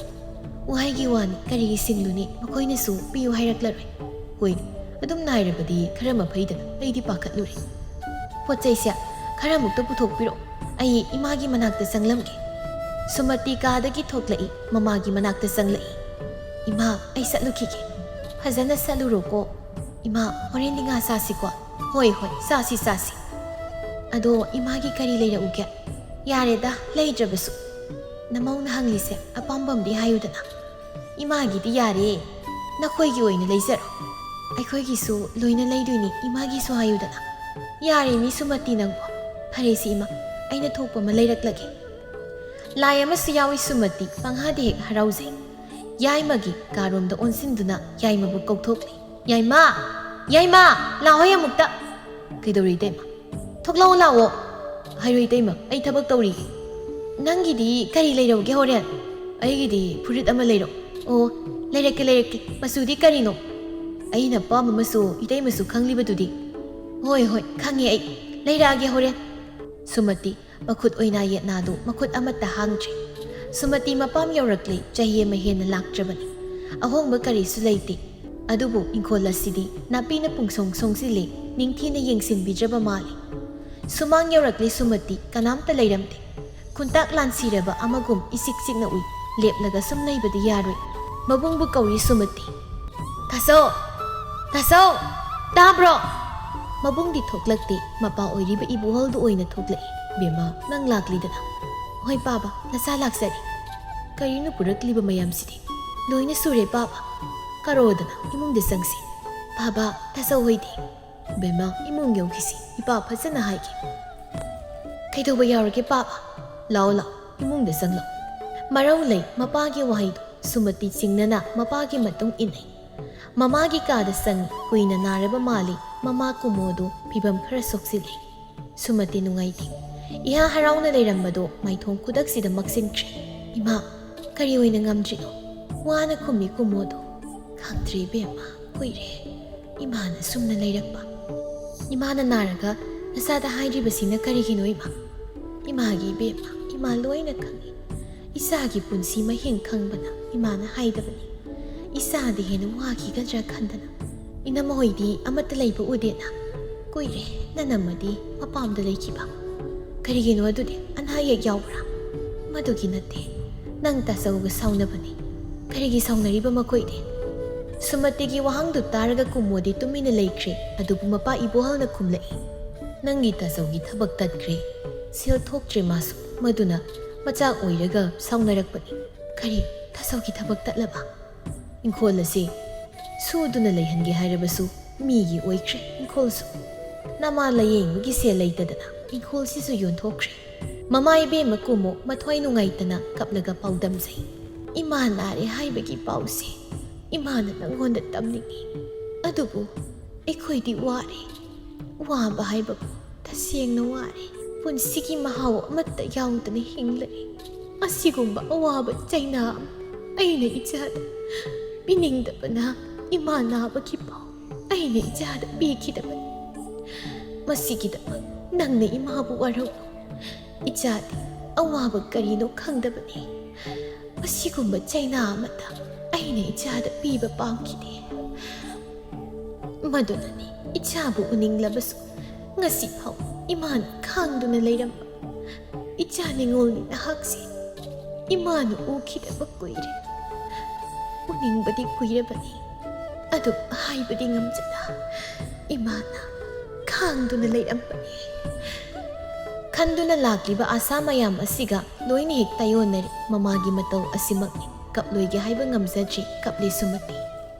ꯋꯥꯍꯩꯒꯤ ꯋꯥꯅꯤ, ꯀꯔꯤꯒꯤ ꯁꯤꯡꯂꯨꯅꯤ? ꯃꯈꯣꯏꯅꯁꯨ ꯄꯤꯌꯨ ꯍꯥꯏꯔꯛꯂꯔꯣꯏ꯫ ꯍꯣꯏꯅꯦ, ꯑꯗꯨꯝ ꯅꯥꯏꯔꯕꯗꯤ ꯈꯔ ꯃꯐꯩꯗꯅ, ꯑꯩꯗꯤ ꯄꯥꯈꯠꯂꯨꯔꯦ꯫ ꯄꯣꯠ ꯆꯩꯁꯦ ꯈꯔ ꯑꯃꯨꯛꯇ ꯄꯨꯊꯣꯛꯄꯤꯔꯛꯑꯣ, ꯑꯩ ꯏꯃꯥꯒꯤ ꯃꯅꯥꯛꯇ ꯆꯪꯂꯝꯒꯦ꯫ ꯁꯨꯃꯇꯤ ꯀꯥꯗꯒꯤ ꯊꯣꯛꯂꯛꯏ, ꯃꯃꯥꯒꯤ ꯃꯅꯥꯛꯇ ꯆꯪꯂꯛꯏ꯫ ꯏꯃꯥ, ꯑꯩ ꯆꯠꯂꯨꯈꯤꯒꯦ꯫ ꯐꯖꯅ ꯆꯠꯂꯨꯔꯣꯀꯣ꯫ "ꯏꯃꯥ, ꯍꯣꯔꯦꯟꯗꯤ ꯉꯥ ꯆꯥꯁꯤꯀꯣ?" "ꯍꯣꯏ, ꯍꯣꯏ, ꯆꯥꯁꯤ, ꯆꯥꯁꯤ꯫ ꯑꯗꯣ ꯏꯃꯥꯒꯤ ꯀꯔꯤ ꯂꯩꯔꯛꯎꯒꯦ?" "ꯌꯥꯔꯦꯗ, ꯂꯩꯗ꯭ꯔꯕꯁꯨ꯫ ꯅꯃꯧꯅ ꯍꯪꯂꯤꯁꯦ ꯑꯄꯥꯝꯕ ꯑꯃꯗꯤ ꯍꯥꯏꯌꯨꯗꯅ꯫ ꯏꯃꯥꯒꯤꯗꯤ ꯌꯥꯔꯦ, ꯅꯈꯣꯏꯒꯤ ꯑꯣꯏꯅ ꯂꯩꯖꯔꯣ꯫ ꯑꯩꯈꯣꯏꯒꯤꯁꯨ ꯂꯣꯏꯅ ꯂꯩꯗꯣꯏꯅꯤ, ꯏꯃꯥꯒꯤꯁꯨ ꯍꯥꯏꯌꯨꯗꯅ꯫" "ꯌꯥꯔꯦ ꯃꯤ ꯁꯨꯃꯇꯤ ꯅꯪꯕꯣ꯫ ꯐꯔꯦꯁꯤ ꯏꯃꯥ, ꯑꯩꯅ ꯊꯣꯛꯄ ꯑꯃ ꯂꯩꯔꯛꯂꯒꯦ꯫" ꯂꯥꯏ ꯑꯃꯁꯨ ꯌꯥꯎꯏ ꯁꯨꯃꯇꯤ, ꯄꯪꯍꯥꯗ ꯍꯦꯛ ꯍꯔꯥꯎꯖꯩ꯫ ꯌꯥꯏꯃꯒꯤ ꯀꯥꯔꯣꯝꯗ ꯑꯣꯟꯁꯤꯟꯗꯨꯅ ꯌꯥꯏꯃꯕꯨ ꯀꯧꯊꯣꯛꯂꯤ꯫ "ꯌꯥꯏꯃ! ꯌꯥꯏꯃ! ꯂꯥꯛꯑꯣꯍꯦ ꯑꯃꯨꯛꯇ!" "ꯀꯩꯗꯧꯔꯦ ꯏꯇꯩꯃ?" "ꯊꯣꯛꯂꯛꯑꯣ ꯂꯥꯛꯑꯣ!" "ꯍꯥꯏꯔꯣꯏ ꯏꯇꯩꯃ, ꯑꯩ ꯊꯕꯛ ꯇꯧꯔꯤ꯫" "ꯅꯪꯒꯤꯗꯤ ꯀꯔꯤ ꯂꯩꯔꯧꯒꯦ ꯍꯣꯔꯦꯟ?" "ꯑꯩꯒꯤꯗꯤ ꯐꯨꯔꯤꯠ ꯑꯃ ꯂꯩꯔꯧ꯫" "ꯑꯣ, ꯂꯩꯔꯛꯀꯦ ꯂꯩꯔꯛꯀꯦ꯫ ꯃꯆꯨꯗꯤ ꯀꯔꯤꯅꯣ?" "ꯑꯩꯅ ꯑꯄꯥꯝꯕ ꯃꯆꯨ ꯏꯇꯩꯃꯁꯨ ꯈꯪꯂꯤꯕꯗꯨꯗꯤ꯫" "ꯍꯣꯏ ꯍꯣꯏ, ꯈꯪꯉꯦ ꯑꯩ꯫ ꯂꯩꯔꯛꯑꯒꯦ ꯍꯣꯔꯦꯟ꯫" ꯁꯨꯃꯇꯤ ꯃꯈꯨꯠ ꯑꯣꯏꯅꯥ ꯌꯦꯠꯅꯥꯗꯨ ꯃꯈꯨꯠ ꯑꯃꯠꯇ ꯍꯥꯡꯗ꯭ꯔꯦ꯫ ꯁꯨꯃꯇꯤ ꯃꯄꯥꯝ ꯌꯧꯔꯛꯂꯦ, ꯆꯍꯤ ꯑꯃ ꯍꯦꯟꯅ ꯂꯥꯛꯇ꯭ꯔꯕꯅꯤ꯫ ꯑꯍꯣꯡꯕ ꯀꯔꯤꯁꯨ ꯂꯩꯇꯦ꯫ ꯑꯗꯨꯕꯨ ꯏꯪꯈꯣꯜ ꯑꯁꯤꯗꯤ ꯅꯥꯄꯤꯅ ꯄꯨꯡꯁꯣꯡ ꯁꯣꯡꯖꯤꯜꯂꯦ, ꯅꯤꯡꯊꯤꯅ ꯌꯦꯡꯁꯤꯟꯕꯤꯗ꯭ꯔꯕ ꯃꯥꯜꯂꯤ꯫ ꯁꯨꯃꯥꯡ ꯌꯧꯔꯛꯂꯦ ꯁꯨꯃꯇꯤ, ꯀꯅꯥꯝꯇ ꯂꯩꯔꯝꯗꯦ꯫ ꯈꯨꯟꯇꯥꯛ ꯂꯥꯟꯁꯤꯔꯕ ꯑꯃꯒꯨꯝ ꯏꯆꯤꯛ ꯆꯤꯛꯅ ꯎꯏ꯫ ꯂꯦꯞꯂꯒ ꯁꯨꯝ ꯂꯩꯕꯗꯤ ꯌꯥꯔꯣꯏ꯫ ꯃꯕꯨꯡꯕꯨ ꯀꯧꯔꯤ ꯁꯨꯃꯇꯤ꯫ "ꯇꯥꯆꯧ! ꯇꯥꯆꯧ! ꯇꯥꯕ꯭ꯔꯣ?" ꯃꯕꯨꯡꯗꯤ ꯊꯣꯛꯂꯛꯇꯦ, ꯃꯄꯥ ꯑꯣꯏꯔꯤꯕ ꯏꯕꯣꯍꯜꯗꯨ ꯑꯣꯏꯅ ꯊꯣꯛꯂꯛꯏ꯫ "ꯕꯦꯝꯃ, ꯅꯪ ꯂꯥꯛꯂꯤꯗꯅ?" "ꯍꯣꯏ ꯄꯥꯕ, ꯅꯆꯥ ꯂꯥꯛꯆꯔꯤ꯫" "ꯀꯔꯤꯅꯣ ꯄꯨꯔꯛꯂꯤꯕ ꯃꯌꯥꯝꯁꯤꯗꯤ?" "ꯂꯣꯏꯅ ꯁꯨꯔꯦ ꯄꯥꯕ꯫ ꯀꯥꯔꯛꯑꯣꯗꯅ, ꯏꯃꯨꯡꯗ ꯆꯪꯁꯤ꯫ ꯄꯥꯕ, ꯇꯥꯆꯧ ꯍꯣꯏꯗꯤ?" "ꯕꯦꯝꯃ, ꯏꯃꯨꯡ ꯌꯧꯈꯤꯁꯤ, ꯏꯄꯥ ꯐꯖꯅ ꯍꯥꯏꯒꯦ꯫" "ꯀꯩꯗꯧꯕ ꯌꯥꯎꯔꯒꯦ ꯄꯥꯕ? ꯂꯥꯛꯑꯣ ꯂꯥꯛꯑꯣ, ꯏꯃꯨꯡꯗ ꯆꯪꯂꯛꯑꯣ꯫" ꯃꯔꯧ ꯂꯩ ꯃꯄꯥꯒꯤ ꯋꯥꯍꯩꯗꯨ꯫ ꯁꯨꯃꯇꯤ ꯆꯤꯡꯅꯅ ꯃꯄꯥꯒꯤ ꯃꯇꯨꯡ ꯏꯟꯅꯩ꯫ ꯃꯃꯥꯒꯤ ꯀꯥꯗ ꯆꯪꯉꯤ꯫ ꯀꯨꯏꯅ ꯅꯥꯔꯕ ꯃꯥꯜꯂꯤ꯫ ꯃꯃꯥ ꯀꯨꯃꯣꯗꯨ ꯐꯤꯕꯝ ꯈꯔ ꯁꯣꯛꯆꯤꯜꯂꯤ꯫ ꯁꯨꯃꯇꯤ ꯅꯨꯡꯉꯥꯏꯇꯦ꯫ ꯏꯍꯥ ꯍꯔꯥꯎꯅ ꯂꯩꯔꯝꯕꯗꯣ ꯃꯥꯏꯊꯣꯡ ꯈꯨꯗꯛꯁꯤꯗ ꯃꯛꯁꯤꯟꯈ꯭ꯔꯦ꯫ "ꯏꯃꯥ, ꯀꯔꯤ ꯑꯣꯏꯅ ꯉꯝꯗ꯭ꯔꯤꯅꯣ?" ꯋꯥꯅ ꯈꯨꯝꯃꯤ ꯀꯨꯃꯣꯗꯨ꯫ "ꯈꯪꯗ꯭ꯔꯦ ꯏꯕꯦꯝꯃ, ꯀꯨꯏꯔꯦ ꯏꯃꯥꯅ ꯁꯨꯝꯅ ꯂꯩꯔꯛꯄ꯫ ꯏꯃꯥꯅ ꯅꯥꯔꯒ ꯅꯆꯥꯗ ꯍꯥꯏꯗ꯭ꯔꯤꯕꯁꯤꯅ ꯀꯔꯤꯒꯤꯅꯣ ꯏꯃꯥ?" "ꯏꯃꯥꯒꯤ ꯏꯕꯦꯝꯃ, ꯏꯃꯥ ꯂꯣꯏꯅ ꯈꯪꯏ꯫ ꯏꯆꯥꯒꯤ ꯄꯨꯟꯁꯤ ꯃꯍꯤꯡ ꯈꯪꯕꯅ ꯏꯃꯥꯅ ꯍꯥꯏꯗꯕꯅꯤ꯫ ꯏꯆꯥꯗꯤ ꯍꯦꯟꯅ ꯋꯥꯈꯤꯒꯗ꯭ꯔꯥ ꯈꯟꯗꯅ꯫ ꯏꯅꯝꯃ ꯍꯣꯏꯗꯤ ꯑꯃꯠꯇ ꯂꯩꯕ ꯎꯗꯦꯅ꯫ ꯀꯨꯏꯔꯦ ꯅꯅꯝꯃꯗꯤ ꯃꯄꯥꯝꯗ ꯂꯩꯈꯤꯕ꯫" "ꯀꯔꯤꯒꯤꯅꯣ ꯑꯗꯨꯗꯤ? ꯑꯅꯥ ꯑꯌꯦꯛ ꯌꯥꯎꯕ꯭ꯔꯥ?" "ꯃꯗꯨꯒꯤ ꯅꯠꯇꯦ꯫ ꯅꯪ ꯇꯥꯆꯧꯒ ꯁꯥꯎꯅꯕꯅꯤ꯫" "ꯀꯔꯤꯒꯤ ꯁꯥꯎꯅꯔꯤꯕ ꯃꯈꯣꯏꯗꯤ?" ꯁꯨꯃꯇꯤꯒꯤ ꯋꯥꯍꯪꯗꯨ ꯇꯥꯔꯒ ꯀꯨꯃꯣꯗꯤ ꯇꯨꯃꯤꯟꯅ ꯂꯩꯈ꯭ꯔꯦ꯫ ꯑꯗꯨꯕꯨ ꯃꯄꯥ ꯏꯕꯣꯍꯜꯅ ꯈꯨꯝꯂꯛꯏ, "ꯅꯪꯒꯤ ꯇꯥꯆꯧꯒꯤ ꯊꯕꯛ ꯇꯠꯈ꯭ꯔꯦ꯫ ꯁꯦꯜ ꯊꯣꯛꯇ꯭ꯔꯦ ꯃꯥꯁꯨ꯫ ꯃꯗꯨꯅ ꯃꯆꯥ ꯑꯣꯏꯔꯒ ꯁꯥꯎꯅꯔꯛꯄꯅꯤ꯫" "ꯀꯔꯤ? ꯇꯥꯆꯧꯒꯤ ꯊꯕꯛ ꯇꯠꯂꯕ? ꯏꯪꯈꯣꯜ ꯑꯁꯤ ꯁꯨꯗꯨꯅ ꯂꯩꯍꯟꯒꯦ ꯍꯥꯏꯔꯕꯁꯨ ꯃꯤꯒꯤ ꯑꯣꯏꯈ꯭ꯔꯦ ꯏꯪꯈꯣꯜꯁꯨ꯫ ꯅꯃꯥ ꯂꯥꯌꯦꯡꯕꯒꯤ ꯁꯦꯜ ꯂꯩꯇꯗꯅ ꯏꯪꯈꯣꯜꯁꯤꯁꯨ ꯌꯣꯟꯊꯣꯛꯈ꯭ꯔꯦ꯫" ꯃꯃꯥ ꯏꯕꯦꯝꯃ ꯀꯨꯃꯣ ꯃꯊ꯭ꯋꯥꯏ ꯅꯨꯡꯉꯥꯏꯇꯅ ꯀꯞꯂꯒ ꯄꯥꯎꯗꯝꯖꯩ, "ꯏꯃꯥ ꯅꯥꯔꯦ ꯍꯥꯏꯕꯒꯤ ꯄꯥꯎꯁꯦ ꯏꯃꯥꯅ ꯅꯪꯉꯣꯟꯗ ꯇꯝꯅꯤꯡꯏ꯫ ꯑꯗꯨꯕꯨ ꯑꯩꯈꯣꯏꯗꯤ ꯋꯥꯔꯦ꯫ ꯋꯥꯕ ꯍꯥꯏꯕꯕꯨ ꯇꯁꯦꯡꯅ ꯋꯥꯔꯦ꯫ ꯄꯨꯟꯁꯤꯒꯤ ꯃꯍꯥꯎ ꯑꯃꯠꯇ ꯌꯥꯎꯗꯅ ꯍꯤꯡꯂꯛꯏ꯫ ꯑꯁꯤꯒꯨꯝꯕ ꯑꯋꯥꯕ ꯆꯩꯅꯥ ꯑꯃ ꯑꯩꯅ ꯏꯆꯥꯗ ꯄꯤꯅꯤꯡꯗꯕꯅ ꯏꯃꯥ ꯅꯥꯕꯒꯤ ꯄꯥꯎ ꯑꯩꯅ ꯏꯆꯥꯗ ꯄꯤꯈꯤꯗꯕꯅꯤ꯫ ꯃꯁꯤꯒꯤꯗꯃꯛ ꯅꯪꯅ ꯏꯃꯥꯕꯨ ꯋꯥꯔꯧꯅꯨ꯫ ꯏꯆꯥꯗꯤ ꯑꯋꯥꯕ ꯀꯔꯤꯅꯣ ꯈꯪꯗꯕꯅꯤ꯫ ꯑꯁꯤꯒꯨꯝꯕ ꯆꯩꯅꯥ ꯑꯃꯠꯇ ꯑꯩꯅ ꯏꯆꯥꯗ ꯄꯤꯕ ꯄꯥꯝꯈꯤꯗꯦ꯫ ꯃꯗꯨꯅꯅꯤ ꯏꯆꯥꯕꯨ ꯎꯅꯤꯡꯂꯕꯁꯨ ꯉꯁꯤ ꯐꯥꯎ ꯏꯃꯥꯅ ꯈꯥꯡꯗꯨꯅ ꯂꯩꯔꯝꯕ꯫ ꯏꯆꯥ ꯅꯤꯉꯣꯜꯅꯤ ꯅꯍꯥꯛꯁꯦ꯫ ꯏꯃꯥꯅ ꯎꯈꯤꯗꯕ ꯀꯨꯏꯔꯦ꯫ ꯎꯅꯤꯡꯕꯗꯤ ꯀꯨꯏꯔꯕꯅꯤ, ꯑꯗꯨ ꯍꯥꯏꯕꯗꯤ ꯉꯝꯖꯗ ꯏꯃꯥꯅ ꯈꯥꯡꯗꯨꯅ ꯂꯩꯔꯝꯕꯅꯤ꯫" ꯈꯟꯗꯨꯅ ꯂꯥꯛꯂꯤꯕ ꯑꯥꯁꯥ ꯃꯌꯥꯝ ꯑꯁꯤꯒ ꯂꯣꯏꯅ ꯍꯦꯛ ꯇꯥꯏꯑꯣꯟꯅꯔꯦ꯫ ꯃꯃꯥꯒꯤ ꯃꯇꯧ ꯑꯁꯤꯃꯛꯅꯤ꯫ ꯀꯞꯂꯣꯏꯒꯦ ꯍꯥꯏꯕ ꯉꯝꯖꯗ꯭ꯔꯤ꯫ ꯀꯞꯂꯦ ꯁꯨꯃꯇꯤ꯫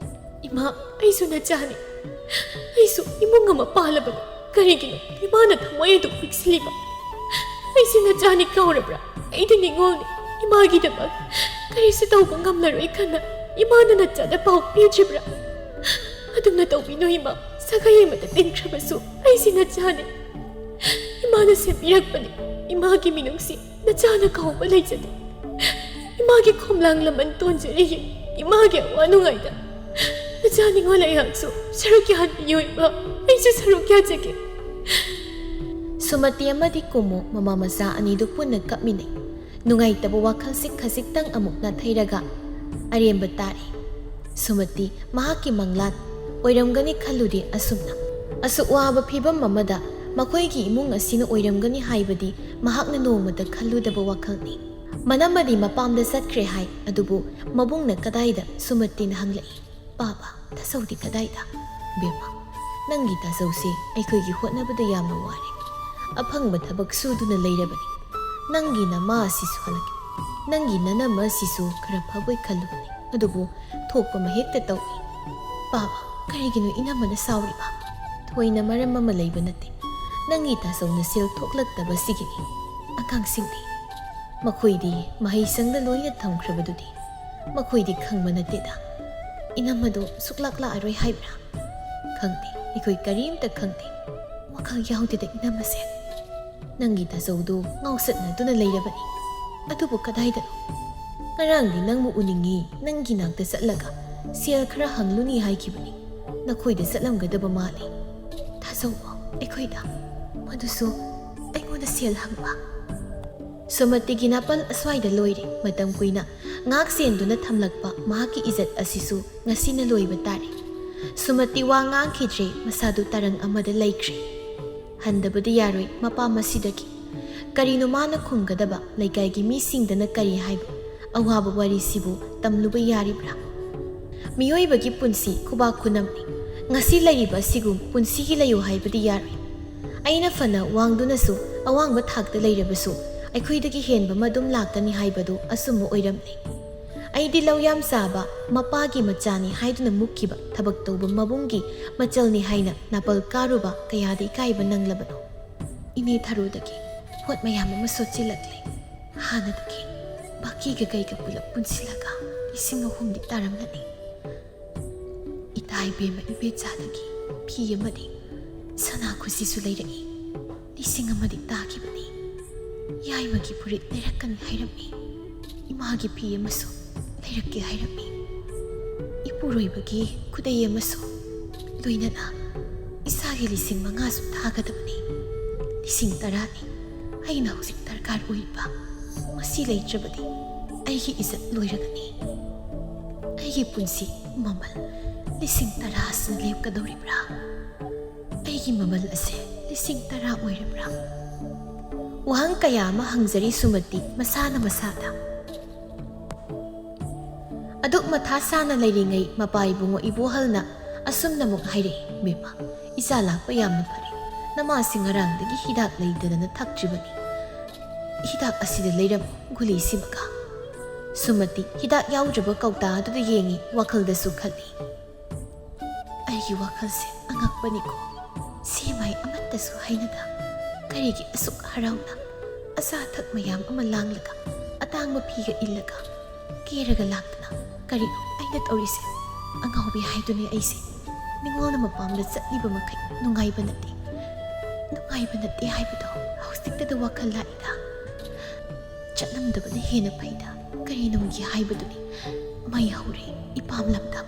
"ꯏꯃꯥ, ꯑꯩꯁꯨ ꯅꯆꯥꯅꯤ꯫ ꯑꯩꯁꯨ ꯏꯃꯨꯡ ꯑꯃ ꯄꯥꯜꯂꯕꯅꯤ꯫ ꯀꯔꯤꯒꯤꯅꯣ ꯏꯃꯥꯅ ꯊꯃꯣꯏ ꯑꯗꯨ ꯄꯤꯛꯁꯤꯜꯂꯤꯕ? ꯑꯩꯁꯦ ꯅꯆꯥꯅꯤ ꯀꯥꯎꯔꯕ꯭ꯔꯥ? ꯑꯩꯗꯤ ꯅꯤꯉꯣꯜꯅꯤ꯫ ꯏꯃꯥꯒꯤꯗꯃꯛ ꯀꯔꯤꯁꯨ ꯇꯧꯕ ꯉꯝꯂꯔꯣꯏ ꯈꯟꯅ ꯏꯃꯥꯅ ꯅꯆꯥꯗ ꯄꯥꯎ ꯄꯤꯗ꯭ꯔꯤꯕ꯭ꯔꯥ? ꯑꯗꯨꯝꯅ ꯇꯧꯕꯤꯅꯨ ꯏꯃꯥ꯫ ꯁꯥꯒꯩ ꯑꯃꯗ ꯇꯤꯟꯈ꯭ꯔꯕꯁꯨ ꯑꯩꯁꯦ ꯅꯆꯥꯅꯤ꯫ ꯏꯃꯥꯅ ꯁꯦꯝꯕꯤꯔꯛꯄꯅꯤ꯫ ꯏꯃꯥꯒꯤ ꯃꯤꯅꯨꯡꯁꯤ ꯅꯆꯥꯅ ꯀꯥꯎꯕ ꯂꯩꯖꯗꯦ꯫ ꯏꯃꯥꯒꯤ ꯈꯣꯝꯂꯥꯡ ꯂꯃꯟ ꯇꯣꯟꯖꯔꯤꯌꯦ꯫ ꯏꯃꯥꯒꯤ ꯑꯋꯥ ꯅꯨꯡꯉꯥꯏꯗ ꯅꯆꯥ ꯅꯤꯉꯣꯜ ꯑꯩꯍꯥꯛꯁꯨ ꯁꯔꯨꯛ ꯌꯥꯍꯟꯕꯤꯌꯨ ꯏꯃꯥ꯫ ꯑꯩꯁꯨ ꯁꯔꯨꯛ ꯌꯥꯖꯒꯦ꯫" ꯁꯨꯃꯇꯤ ꯑꯃꯗꯤ ꯀꯨꯃꯣ ꯃꯃꯥ ꯃꯆꯥ ꯑꯅꯤꯗꯨ ꯄꯨꯟꯅ ꯀꯞꯃꯤꯟꯅꯩ꯫ ꯅꯨꯡꯉꯥꯏꯇꯕ ꯋꯥꯈꯜꯁꯤ ꯈꯖꯤꯛꯇꯪ ꯑꯃꯨꯛ ꯅꯥꯊꯩꯔꯒ ꯑꯔꯦꯝꯕ ꯇꯥꯔꯦ꯫ ꯁꯨꯃꯇꯤ ꯃꯍꯥꯛꯀꯤ ꯃꯪꯂꯥꯟ ꯑꯣꯏꯔꯝꯒꯅꯤ ꯈꯜꯂꯨꯗꯦ ꯑꯁꯨꯝꯅ꯫ ꯑꯁꯨꯛ ꯋꯥꯕ ꯐꯤꯚꯝ ꯑꯃꯗ ꯃꯈꯣꯏꯒꯤ ꯏꯃꯨꯡ ꯑꯁꯤꯅ ꯑꯣꯏꯔꯝꯒꯅꯤ ꯍꯥꯏꯕꯗꯤ ꯃꯍꯥꯛꯅ ꯅꯣꯡꯃꯇ ꯈꯜꯂꯨꯗꯕ ꯋꯥꯈꯜꯅꯤ꯫ ꯃꯅꯝꯃꯗꯤ ꯃꯄꯥꯝꯗ ꯆꯠꯈ꯭ꯔꯦ ꯍꯥꯏ, ꯑꯗꯨꯕꯨ ꯃꯕꯨꯡꯅ ꯀꯗꯥꯏꯗ? ꯁꯨꯃꯇꯤꯅ ꯍꯪꯂꯛꯏ꯫ "ꯄꯥꯕ, ꯇꯥꯆꯧꯗꯤ ꯀꯗꯥꯏꯗ?" "ꯕꯦꯝꯃ, ꯅꯪꯒꯤ ꯇꯥꯆꯧꯁꯦ ꯑꯩꯈꯣꯏꯒꯤ ꯍꯣꯠꯅꯕꯗ ꯌꯥꯝꯅ ꯋꯥꯔꯦ꯫ ꯑꯐꯪꯕ ꯊꯕꯛ ꯁꯨꯗꯨꯅ ꯂꯩꯔꯕꯅꯤ꯫ ꯅꯪꯒꯤ ꯅꯃꯥ ꯑꯁꯤꯁꯨ ꯍꯜꯂꯛꯀꯦ꯫ ꯅꯪꯒꯤ ꯅꯅꯝꯃ ꯑꯁꯤꯁꯨ ꯈꯔ ꯐꯕꯣꯏ ꯈꯜꯂꯨꯕꯅꯤ, ꯑꯗꯨꯕꯨ ꯊꯣꯛꯄ ꯑꯃ ꯍꯦꯛꯇ ꯇꯧꯏ꯫ ꯄꯥꯕ, ꯀꯔꯤꯒꯤꯅꯣ ꯏꯅꯝꯃꯅ ꯁꯥꯎꯔꯤꯕ? ꯊꯣꯏꯅ ꯃꯔꯝ ꯑꯃ ꯂꯩꯕ ꯅꯠꯇꯦ꯫ ꯅꯪꯒꯤ ꯇꯥꯆꯧꯅ ꯁꯦꯜ ꯊꯣꯛꯂꯛꯇꯕꯁꯤꯒꯤꯅꯤ꯫ ꯑꯉꯥꯡꯁꯤꯡꯗꯤ, ꯃꯈꯣꯏꯗꯤ ꯃꯍꯩꯁꯪꯗ ꯂꯣꯏꯅ ꯊꯝꯈ꯭ꯔꯕꯗꯨꯗꯤ꯫ ꯃꯈꯣꯏꯗꯤ ꯈꯪꯕ ꯅꯠꯇꯦꯗ꯫ ꯏꯅꯝꯃꯗꯣ ꯁꯨꯛꯂꯥꯛ ꯂꯥꯛꯑꯔꯣꯏ ꯍꯥꯏꯕ꯭ꯔꯥ?" "ꯈꯪꯗꯦ, ꯑꯩꯈꯣꯏ ꯀꯔꯤꯝꯇ ꯈꯪꯗꯦ꯫ ꯋꯥꯈꯜ ꯌꯥꯎꯗꯦꯗ ꯏꯅꯝꯃꯁꯦ꯫ ꯅꯪꯒꯤ ꯇꯥꯆꯧꯗꯣ ꯉꯥꯎꯁꯠꯅꯗꯨꯅ ꯂꯩꯔꯕꯅꯤ꯫ ꯑꯗꯨꯕꯨ ꯀꯗꯥꯏꯗꯅꯣ? ꯉꯔꯥꯡꯗꯤ ꯅꯪꯕꯨ ꯎꯅꯤꯡꯉꯤ, ꯅꯪꯒꯤ ꯅꯥꯛꯇ ꯆꯠꯂꯒ ꯁꯦꯜ ꯈꯔ ꯍꯪꯂꯨꯅꯤ ꯍꯥꯏꯈꯤꯕꯅꯤ꯫ ꯅꯈꯣꯏꯗ ꯆꯠꯂꯝꯒꯗꯕ ꯃꯥꯜꯂꯤ꯫ ꯇꯥꯆꯧꯕꯨ ꯑꯩꯈꯣꯏꯗ, ꯃꯗꯨꯁꯨ ꯑꯩꯉꯣꯟꯗ ꯁꯦꯜ ꯍꯪꯕ?" ꯁꯨꯃꯇꯤꯒꯤ ꯅꯥꯄꯜ ꯑꯁ꯭ꯋꯥꯏꯗ ꯂꯣꯏꯔꯦ꯫ ꯃꯇꯝ ꯀꯨꯏꯅ ꯉꯥꯛ ꯁꯦꯟꯗꯨꯅ ꯊꯝꯂꯛꯄ ꯃꯍꯥꯛꯀꯤ ꯏꯖꯠ ꯑꯁꯤꯁꯨ ꯉꯁꯤꯅ ꯂꯣꯏꯕ ꯇꯥꯔꯦ꯫ ꯁꯨꯃꯇꯤ ꯋꯥ ꯉꯥꯡꯈꯤꯗ꯭ꯔꯦ, ꯃꯁꯥꯗꯨ ꯇꯔꯪ ꯑꯃꯗ ꯂꯩꯈ꯭ꯔꯦ꯫ ꯍꯟꯗꯕꯗꯤ ꯌꯥꯔꯣꯏ ꯃꯄꯥ ꯃꯁꯤꯗꯒꯤ꯫ ꯀꯔꯤꯅꯣ ꯃꯥꯅ ꯈꯨꯝꯒꯗꯕ? ꯂꯩꯀꯥꯏꯒꯤ ꯃꯤꯁꯤꯡꯗꯅ ꯀꯔꯤ ꯍꯥꯏꯕ? ꯑꯋꯥꯕ ꯋꯥꯔꯤꯁꯤꯕꯨ ꯇꯝꯂꯨꯕ ꯌꯥꯔꯤꯕ꯭ꯔꯥ? ꯃꯤꯑꯣꯏꯕꯒꯤ ꯄꯨꯟꯁꯤ ꯈꯨꯕꯥꯛ ꯈꯨꯅꯝꯅꯤ꯫ ꯉꯁꯤ ꯂꯩꯔꯤꯕ ꯑꯁꯤꯒꯨꯝ ꯄꯨꯟꯁꯤꯒꯤ ꯂꯩꯌꯨ ꯍꯥꯏꯕꯗꯤ ꯌꯥꯔꯣꯏ꯫ ꯑꯩꯅ ꯐꯅ ꯋꯥꯡꯗꯨꯅꯁꯨ, ꯑꯋꯥꯡꯕ ꯊꯥꯛꯇ ꯂꯩꯔꯕꯁꯨ, ꯑꯩꯈꯣꯏꯗꯒꯤ ꯍꯦꯟꯕ ꯑꯃ ꯑꯗꯨꯝ ꯂꯥꯛꯀꯅꯤ ꯍꯥꯏꯕꯗꯨ ꯑꯆꯨꯝꯕ ꯑꯣꯏꯔꯝꯂꯦ꯫ ꯑꯩꯗꯤ ꯂꯧ ꯌꯥꯝ ꯆꯥꯕ ꯃꯄꯥꯒꯤ ꯃꯆꯥꯅꯤ ꯍꯥꯏꯗꯨꯅ ꯃꯨꯛꯈꯤꯕ ꯊꯕꯛ ꯇꯧꯕ ꯃꯕꯨꯡꯒꯤ ꯃꯆꯜꯅꯤ ꯍꯥꯏꯅ ꯅꯥꯄꯜ ꯀꯥꯔꯨꯕ ꯀꯌꯥꯗ ꯏꯀꯥꯏꯕ ꯅꯪꯂꯕꯅꯣ? ꯏꯅꯦ ꯊꯔꯣꯗꯒꯤ ꯄꯣꯠ ꯃꯌꯥꯝ ꯑꯃ ꯁꯣꯠꯆꯤꯜꯂꯛꯂꯦ꯫ ꯍꯥꯟꯅꯗꯒꯤ ꯕꯥꯀꯤꯒ ꯀꯩꯒ ꯄꯨꯂꯞ ꯄꯨꯟꯁꯤꯜꯂꯒ ꯂꯤꯁꯤꯡ ꯑꯍꯨꯝꯗꯤ ꯇꯥꯔꯝꯂꯅꯤ꯫ ꯏꯇꯥ ꯏꯕꯦꯝꯃ ꯏꯕꯦꯆꯥꯗꯒꯤ ꯐꯤ ꯑꯃꯗꯤ ꯁꯅꯥ ꯈꯨꯖꯤꯁꯨ ꯂꯩꯔꯛꯏ꯫ ꯂꯤꯁꯤꯡ ꯑꯃꯗꯤ ꯇꯥꯈꯤꯕꯅꯤ꯫ ꯌꯥꯏꯃꯒꯤ ꯐꯨꯔꯤꯠ ꯂꯩꯔꯛꯀꯅꯤ ꯍꯥꯏꯔꯝꯃꯤ꯫ ꯏꯃꯥꯒꯤ ꯐꯤ ꯑꯃꯁꯨ ꯂꯩꯔꯛꯀꯦ ꯍꯥꯏꯔꯝꯃꯤ꯫ ꯏꯄꯨꯔꯣꯏꯕꯒꯤ ꯈꯨꯗꯩ ꯑꯃꯁꯨ, ꯂꯣꯏꯅꯅ ꯏꯁꯥꯒꯤ ꯂꯤꯁꯤꯡ ꯃꯉꯥꯁꯨ ꯊꯥꯒꯗꯕꯅꯤ꯫ ꯂꯤꯁꯤꯡ ꯇꯔꯥꯅꯤ ꯑꯩꯅ ꯍꯧꯖꯤꯛ ꯗꯔꯀꯥꯔ ꯑꯣꯏꯔꯤꯕ꯫ ꯃꯁꯤ ꯂꯩꯇ꯭ꯔꯕꯗꯤ ꯑꯩꯒꯤ ꯏꯖꯠ ꯂꯣꯏꯔꯒꯅꯤ꯫ ꯑꯩꯒꯤ ꯄꯨꯟꯁꯤ ꯃꯃꯜ ꯂꯤꯁꯤꯡ ꯇꯔꯥ ꯑꯁꯤꯅ ꯂꯦꯞꯀꯗꯧꯔꯤꯕ꯭ꯔꯥ? ꯑꯩꯒꯤ ꯃꯃꯜ ꯑꯁꯦ ꯂꯤꯁꯤꯡ ꯇꯔꯥ ꯑꯣꯏꯔꯕ꯭ꯔꯥ? ꯋꯥꯍꯪ ꯀꯌꯥ ꯑꯃ ꯍꯪꯖꯔꯤ ꯁꯨꯃꯇꯤ ꯃꯁꯥꯅ ꯃꯁꯥꯗ꯫ ꯑꯗꯨꯛ ꯃꯊꯥ ꯁꯥꯅ ꯂꯩꯔꯤꯉꯩ ꯃꯄꯥ ꯏꯕꯨꯡꯉꯣ ꯏꯕꯣꯍꯜꯅ ꯑꯁꯨꯝꯅ ꯑꯃꯨꯛ ꯍꯥꯏꯔꯛꯏ, "ꯕꯦꯝꯃ, ꯏꯆꯥ ꯂꯥꯛꯄ ꯌꯥꯝꯅ ꯐꯔꯦ꯫ ꯅꯃꯥꯁꯤ ꯉꯔꯥꯡꯗꯒꯤ ꯍꯤꯗꯥꯛ ꯂꯩꯇꯗꯅ ꯊꯛꯇ꯭ꯔꯤꯕꯅꯤ꯫ ꯍꯤꯗꯥꯛ ꯑꯁꯤꯗ ꯂꯩꯔꯝꯃꯨ, ꯒꯨꯂꯤꯁꯤꯃꯒ꯫" ꯁꯨꯃꯇꯤ ꯍꯤꯗꯥꯛ ꯌꯥꯎꯗ꯭ꯔꯕ ꯀꯧꯇꯥ ꯑꯗꯨꯗ ꯌꯦꯡꯉꯤ, ꯋꯥꯈꯜꯗꯁꯨ ꯈꯜꯂꯤ, "ꯑꯩꯒꯤ ꯋꯥꯈꯜꯁꯦ ꯑꯉꯛꯄꯅꯤꯀꯣ꯫ ꯁꯦꯝꯍꯥꯏ ꯑꯃꯠꯇꯁꯨ ꯍꯥꯏꯅꯗ ꯀꯔꯤꯒꯤ ꯑꯁꯨꯛ ꯍꯔꯥꯎꯅ ꯑꯆꯥ ꯑꯊꯛ ꯃꯌꯥꯝ ꯑꯃ ꯂꯥꯡꯂꯒ, ꯑꯇꯥꯡꯕ ꯐꯤꯒ ꯏꯜꯂꯒ, ꯀꯦꯔꯒ ꯂꯥꯛꯇꯅ ꯀꯔꯤꯅꯣ ꯑꯩꯅ ꯇꯧꯔꯤꯁꯦ? ꯑꯉꯥꯎꯕꯤ ꯍꯥꯏꯗꯨꯅꯤ ꯑꯩꯁꯦ꯫ ꯅꯤꯉꯣꯜꯅ ꯃꯄꯥꯝꯗ ꯆꯠꯂꯤꯕ ꯃꯈꯩ ꯅꯨꯡꯉꯥꯏꯕ ꯅꯠꯇꯦ, ꯅꯨꯡꯉꯥꯏꯕ ꯅꯠꯇꯦ ꯍꯥꯏꯕꯗꯣ ꯍꯧꯖꯤꯛꯇꯗ ꯋꯥꯈꯜ ꯂꯥꯛꯏꯗ꯫ ꯆꯠꯂꯝꯗꯕꯅ ꯍꯦꯟꯅ ꯐꯩꯗ, ꯀꯔꯤꯅꯨꯡꯒꯤ ꯍꯥꯏꯕꯗꯨꯅꯤ꯫ ꯃꯩ ꯍꯧꯔꯦ ꯏꯄꯥꯝ ꯂꯝꯗꯝ꯫